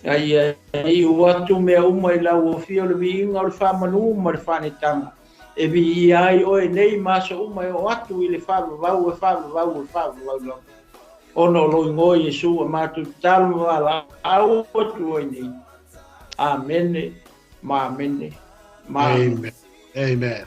Ai ai o atu mea uma i lau afio le viiga o le faamanu ma le faanetaga. E viia ai oe nei ma aso uma e o atu i le faavavau e faavavau e faavavau lava. Ona o lou igoa Iesu a matou tatalo ma valaau atu ai nei. Amene ma amene ma amene. Amen. Amen.